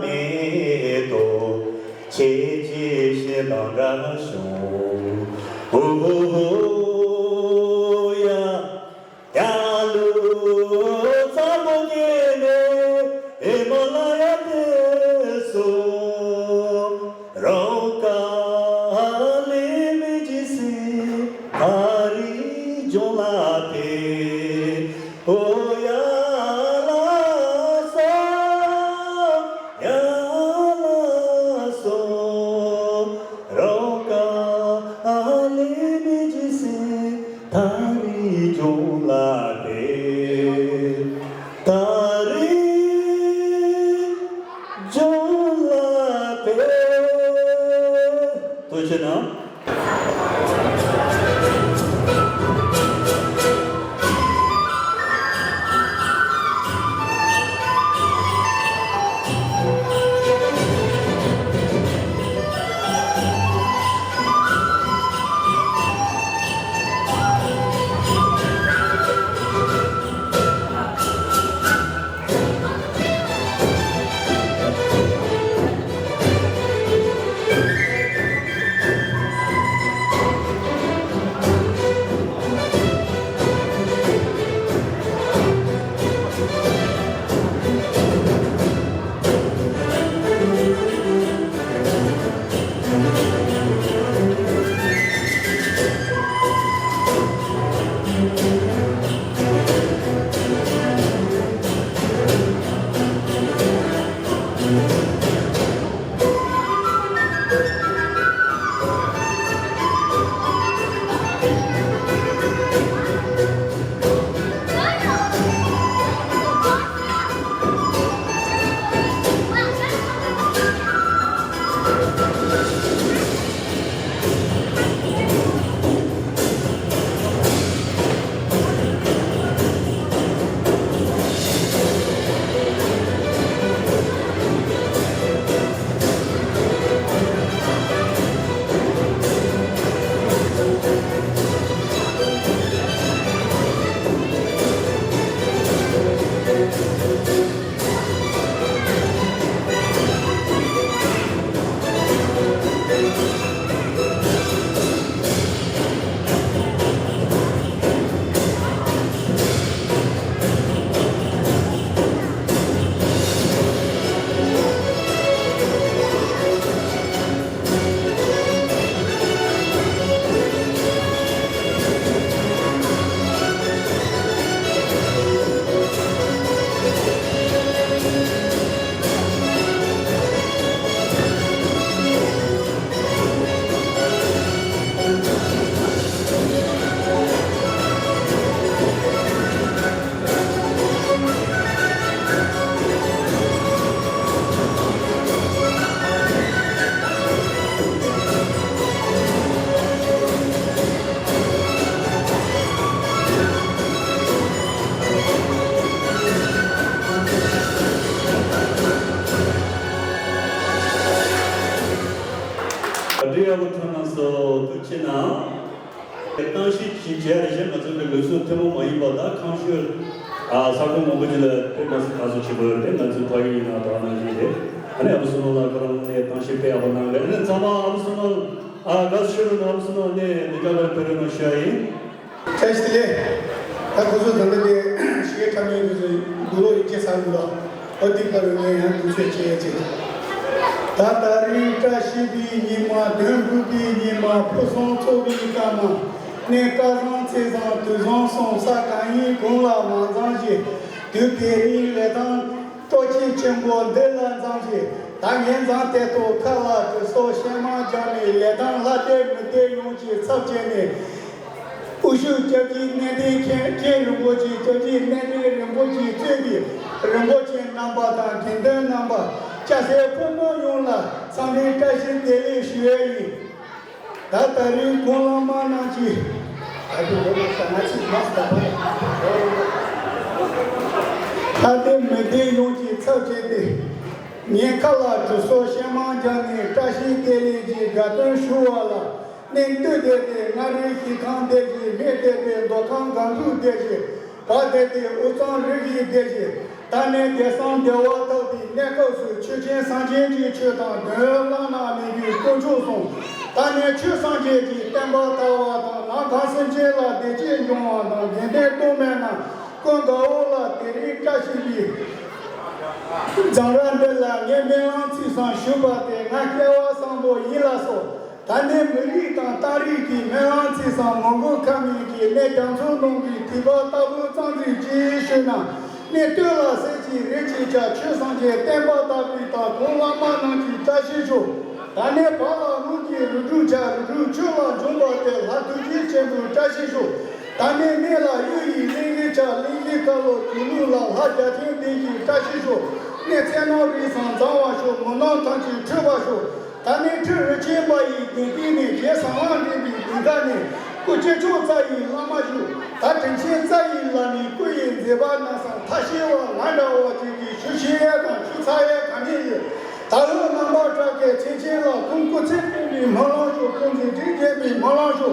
མེད་དོ། ཁྱེད་ཀྱི་ཞལ་དང་འདྲ་བྱུང་། ཨོ་ཧོ་ཧོ་ཡ། ཡ་ལུ་ཚ་མོ་གེ་ནེ་ཧི་མ་ལ་ཡ་དེ་སོ། རོ་ཀ་ལི་མི་ཇི་སི་ཐ་རི་ཇོ་ལ་ཏེ། ཨོ་ཡ་ལ་སོ། ཡ་ལ་སོ། རོ་ཀ་ལི་མི་ཇི་སི་ཐ་རི་ཇོ་ལ་ཏེ། ཐ་རི་ཇོ་ལ་ཏེ། ཐུགས་རྗེ་གནང་། བཀའ་དྲིན་ཡག་པོ་ཐོན་གནང་སོང་། ཐུགས་རྗེ་གནང་། གཏམ་བཤད་ཅིག་བྱས་རེ་བཞིན་ང་ཚོ་གི་ལུགས་སྲོལ་ཐུན་མོང་མ་ཡིན་པ་དང་ཁམས་ཤོད་ཨ་ས་ཁོངས་མང་པོ་ཅིག་ལ་དཔེ་མ་སྲིད་དར་སྲོལ་ཆེན་པོ་ཡོད་རེད། ང་ཚོའི་ཕ་ཡུལ་ཡིན་ན་དོ་སྣང་ཞིག་རེད། ཨ་ནི་ཨ་བུ་བསོད་ནམས་ལགས་ཁོ་རང་ནས་གཏམ་བཤད་དཔེ་ཡག་པོ་གནང་རེད། ཨ་ནི་ཚང་མ་ཨ་བུ་བསོད་ནམས་ཨ་དགའ་བསུ་ཞུ་རོགས་གནང་། ཨ་བུ་བསོད་ནམས་ནས་འདི་ག་ལ་ཕེབས་རོགས་གནང་ཞུ་ཡ་ཡིན། བཀྲ་ཤིས་བདེ་ལེགས། ད་ཁོ་ཚོ་ད་ལྟ་དེ་ཤི་ཁ་མིན་དེ་ཚོ་དུག་ལོག་ཡིག་ཆ་ཚང་གི་ལོ། ཨོ་དེ་ག་རུ་ངས་ཡང་དུས་ཚོད་བྱེད་ཡས་བྱེད། ད་ད་རིང་བཀྲ་ཤིས་པའི་ཉི་མ། དོན་འགྲུབ་པའི་ཉི་མ། ཕུན་སུམ་ཚོགས་པའི་སྐར་མ། གནས་སྐལ་བཟང་ཚེ་བཟང་དུས་བཟང་གསུམ། ས་གང་ཡིན་གང་ལ་མ་འཛོམས་ཤིག། དུས་དེ་རིང་ལས་དང་སྤྲོ་སྐྱིད་ཆེན་པོ་འདི་ལ་འཛོམས་ཤིག། ད་ངས་འཛོམས་དེ་ཐོག་ཁ་ལ་དུ་སོ་ཤེ་མ་སྦྱར་ནས་ལས་དང་ལྷ་སྡེ་མི་སྡེ་ཡོངས་ཀྱི་ཚབ་བྱས་ནས། དབུ་བཞུགས་སྐྱབས་རྗེ་གནས་བརྟན་མཁན་མཁན་རིན་པོ་ཆེ། སྐྱབས་རྗེ་གནས་བརྟན་རིན་པོ་ཆེ་གཙོས་པའི་རིན་པོ་ཆེ་རྣམ་པ་དང་དགེ་འདུན་རྣམ་པ། སྐྱ་སེར་ཕོ་མོ་ཡོངས་ལ་འཚམས་འདྲིའི་བཀྲ་ཤིས་བདེ་ལེགས་ཞུ་ཡས་ཡིན། ད་ད་རིང་དགུང་ལོ་མང་རྣམས་ཀྱིས། ད་དུང་འོ་མ་ས་ང་ཚིག་མ་སྟ་བ། ལྷ་སྡེ་མི་སྡེ་ཡོངས་ཀྱི་ཚབ་བྱས་ཏེ། ངས་ཁ་ལ་དུ་སོ་ཤེ་མ་སྦྱར་ནས་བཀྲ་ཤིས་བདེ་ལེགས་ཀྱི་དགའ་སྟོན་ཞུ་བ་ལ། གནས་འདུ་བསྡད་དེ་མངའ་རིས་གཞིས་ཁང་བསྡད་ཅིང་། སྨད་བསྡད་དེ་མདོ་ཁམས་སྒང་དྲུག་བསྡད་ཅིང་། བར་བསྡད་དེ་དབུས་གཙང་རུ་བཞི་བསྡད་ཅིང་། ད་ནི་བདེ་གསང་བདེ་བ་ཐོབ་པའི་གནས་སྐབས་སུ། ཆོས་ཅན་སངས་རྒྱས་ཀྱི་ཆོས་དང་། དོན་བླ་ན་མེད་པའི་དཀོན་མཆོག་གསུམ། ད་ནི་ཆོས་སངས་རྒྱས་ཀྱི་བསྟན་པ་དར་བ་དང་། ལམ་གང་སེམས་ཅན་ལ་བདེ་སྐྱིད་འབྱུང་བ་དང་། དགེ་འདུན་སྟོང་མེད་རྣམས་ཀུན་དགའ་བོ་ལ། དེ་རིང་བཀྲ་ཤིས་པའི་རྫོང་ར་འདི་ལ། ངས་སྨོན་ལམ་ཚིག་གསུམ་ཞུས་པ་དེ། ང་སྐལ་བ་བཟང་པོ་ཡིན་ལགས་སོ། ད་ནི་མི་རིགས་དང་རྟགས་རིགས་ཀྱི་སྨོན་ལམ་ཚིག་གསུམ། མོན་གྷོ་ཁ་མིན་གྱི་གནས་རྒྱ་མཚོའི་ནང་གི་དུད་པ་ལྟ་བུ་ཙམ་ཞིག་ཅིག་ཞུས་ན། ནི་སྟོད་ལ་གསེར་གྱི་རི་ཅིག་ཆགས། ཆོས་སངས་རྒྱས་བསྟན་པ་དར་བའི་དང་། གོང་བླ་མ་རྣམས་ཀྱིས་བཀྲ་ཤིས་ཤོག། ད་ནི་བར་ལ་དངུལ་གྱི་རིགས་དྲུག་ཆགས། རིགས་དྲུག་ཆོས་ལ་འབྱུང་བ་དེ། ལྷ་ཐུགས་རྗེ་ཆེན་པོས་བཀྲ་ཤིས་ཤོག། ད་ནི་སྨད་ལ་གཡུ་ཡི་གླིང་རི་ཆགས། གླིང་རིའི་ཁ་ལོ་དུས་ལུག་ལ། ལྷ་བརྒྱ་བྱིན་དེ་བཞིན་བཀྲ་ཤིས་ཤོག། ནི་ཚེ་ནོར་རིགས་གསུམ་བཟང་བར་ཤོག། མི་ནོར་ཐམས་ཅད་འཕྲོད་པར་ཤོག། ད་ནི་ཁྲི་རུ་ཆེན་པ་ཡི་གདན་སྟེང་ནས། རྗེ་ཟམ་ལ་འདྲེན་པའི་གདན་ཁ་ནས། སྐུ་སྤྱི་མཆོག་རྩ་ཡི་བླ་མ་བཞུགས། ད་དྲིན་ཆེན་རྩ་ཡི་བླ་མའི་སྐུ་ཡི་མཛད་པ་རྣམ་གསུམ། ཐབས་ཤེས་པ་ང་འདྲ་བ་ཅིག་གིས་ཞུ་ཤེས་ཡ་དང་ཞུ་ཚར་ཡ་ག་ནས་ཡོད། ད་འོད་རྣམ་པར་གྲགས་པའི་མཚན་ཅན་ལ། ཁོང་སྐུ་ཚེ་བརྟན་པའི་སྨོན་ལམ་ཞུ། ཁོང་མཛད་འཕྲིན་རྒྱས་པའི་སྨོན་ལམ་ཞུ།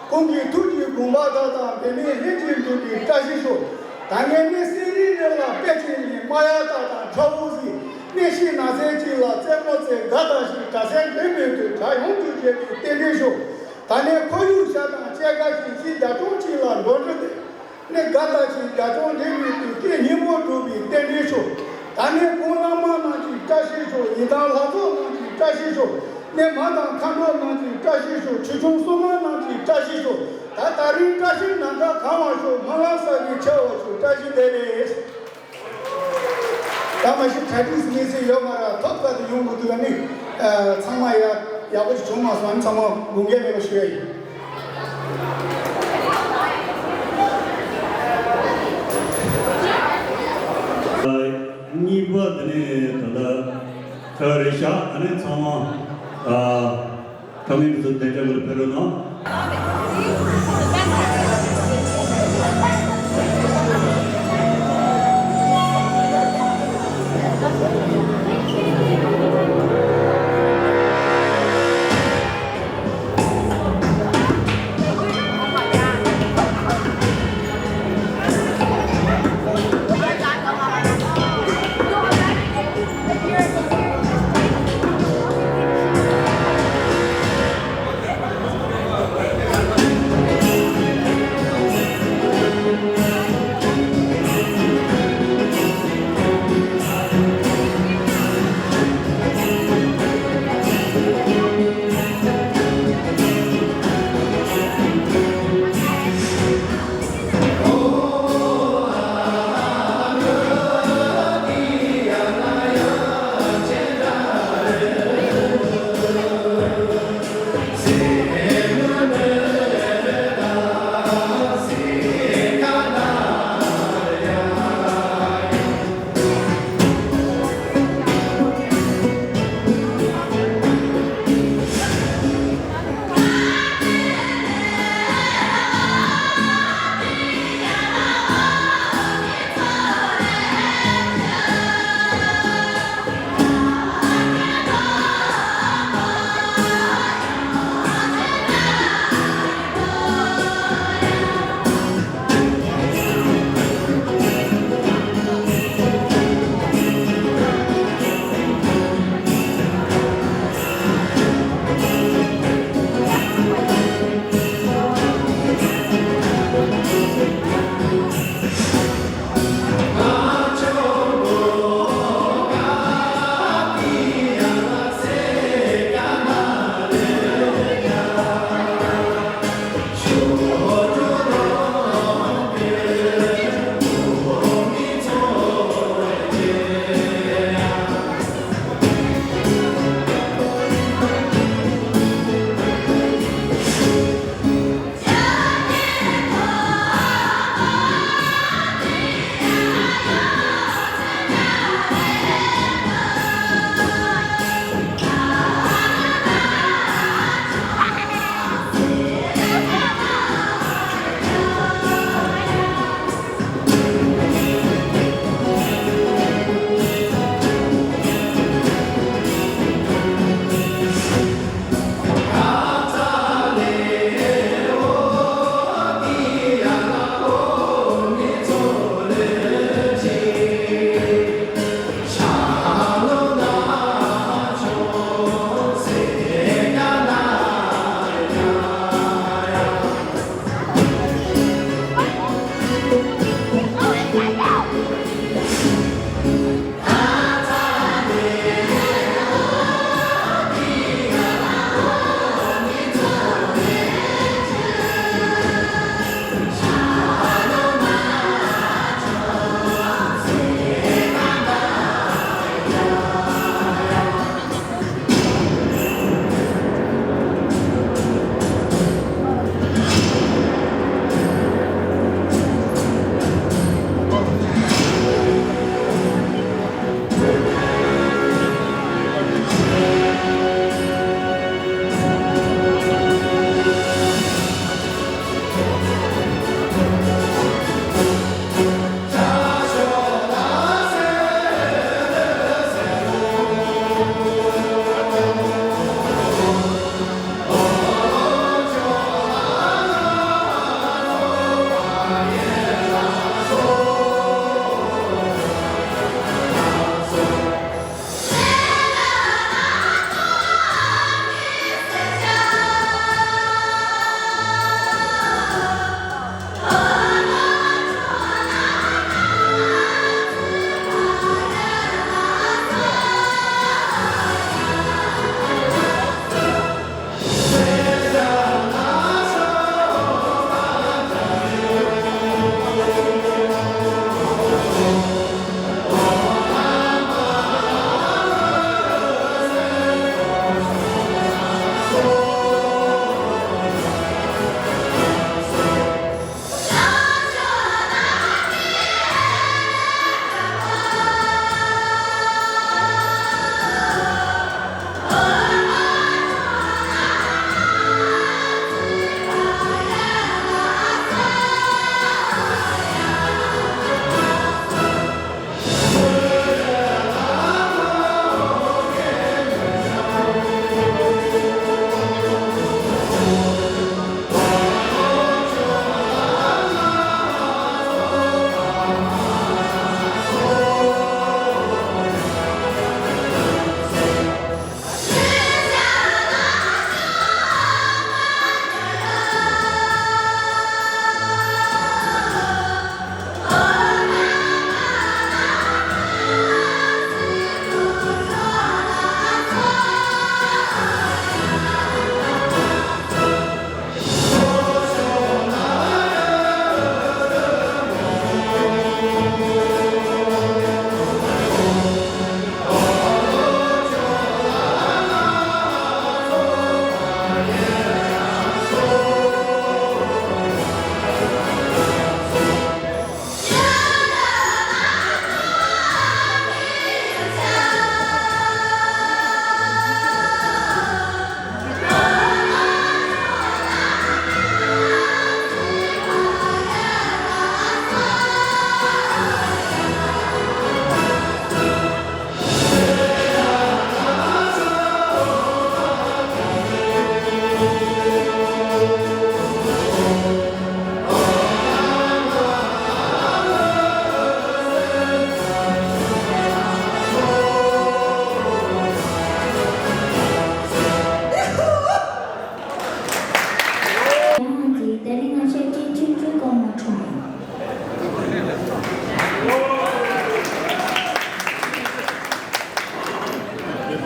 ཁོང་གི་ཐུགས་ཀྱི་དགོངས་པ་མཐའ་དག་འབད་མེད་ལྷུན་གྱིས་འགྲུབ་པའི་བཀྲ་ཤིས་ཤོག། ད་ངས་ནི་གསེར་རིའི་རི་ལ་དཔལ་ཆེན་ནས། རྨ་ཡ་སྟག་དང་ཁྲ་བོ་ཟིག། གནས་ཤིང་ནགས་ཚལ་གཅིག་ལ་རྩེད་མོ་རྩེ། དགའ་ད་ཞིག་གྲྭ་སའི་འགྲིམ་པའི་དུས། གྲྭ་ཡོངས་སུ་རྒྱས་པའི་རྟེན་འབྲེལ་ཤོག། ད་ནས་ཁོར་ཡུག་ཤ་དང་བཅས་དགའ་ཞིང་། གཞིས་རྒྱ་གྲོང་གཅིག་ལ་འགྲོ་འགྲོ་སྟེ། ནས་དགའ་ད་ཞིག་རྒྱ་གྲོང་འགྲིམ་པའི་དུས། སྐད་སྙན་པོ་སྒྲོག་པའི་རྟེན་འབྲེལ་ཤོག། ད་ནས་གོང་བླ་མ་རྣམས་ཀྱིས་བཀྲ་ཤིས་ཤོག། ཡི་དམ་ལྷ་ཚོགས་རྣམས་ཀྱིས་བཀྲ་ཤིས་ཤོག། ནས་མ་དང་མཁའ་འགྲོ་རྣམས་ཀྱིས་བཀྲ་ཤིས་ཤོག། ཆོས་སྐྱོང་སྲུང་མ་རྣམས་ཀྱིས་བཀྲ་ཤིས་ཤོག། ད་ད་རིང་བཀྲ་ཤིས་ནམ་མཁའ་གང་བར་ཤོག། སྨོན་ལམ་བསགས་པའི་ཆར་བར་ཤོག། བཀྲ་ཤིས་བདེ་ལེགས། ད་མ་གཞི་གྲ་སྒྲིག་གནས་ཚུལ་ཡོད་མ་རེད། ཐོབ་ཐང་དུ་ཡོང་དགོས་འདུག་ནི། ཚང་མ་ཡག་ཡག་པོ་ཞིག་བྱུང་མ་སོང་། ཨ་ནི་ཚང་མ་དགོངས་འགལ་མེད་པ་ཞུ་ཡ་ཡིན། གཉིས་པ་དེ་ནས་ད་ལྟ་ག་རེ་བཞག་ཨ་ནི་ཚང་མ་ཨ། ཁ་མིན་དུ་བདེ་འཇགས་ལ་ཕེབས་རོགས་གནང་།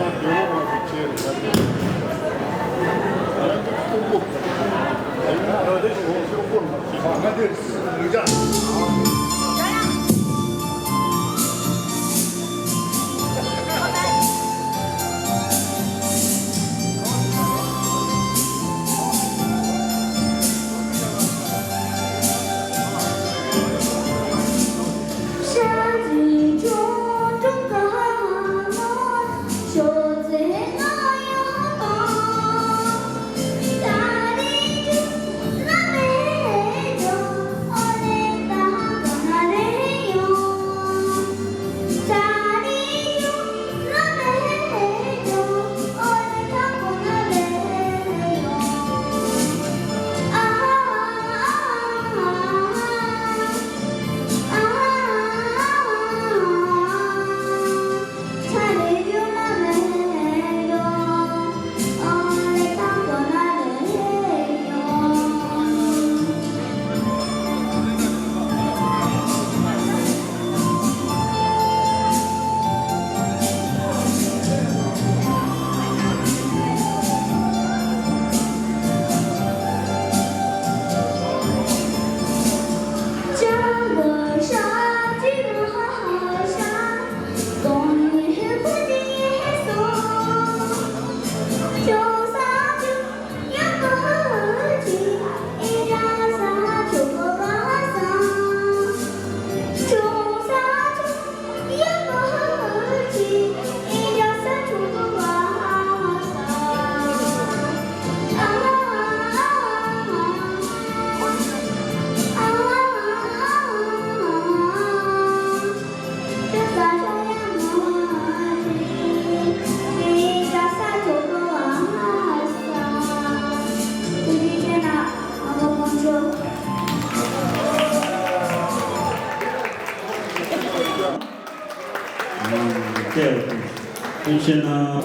ཐུགས་རྗེ་གནང་།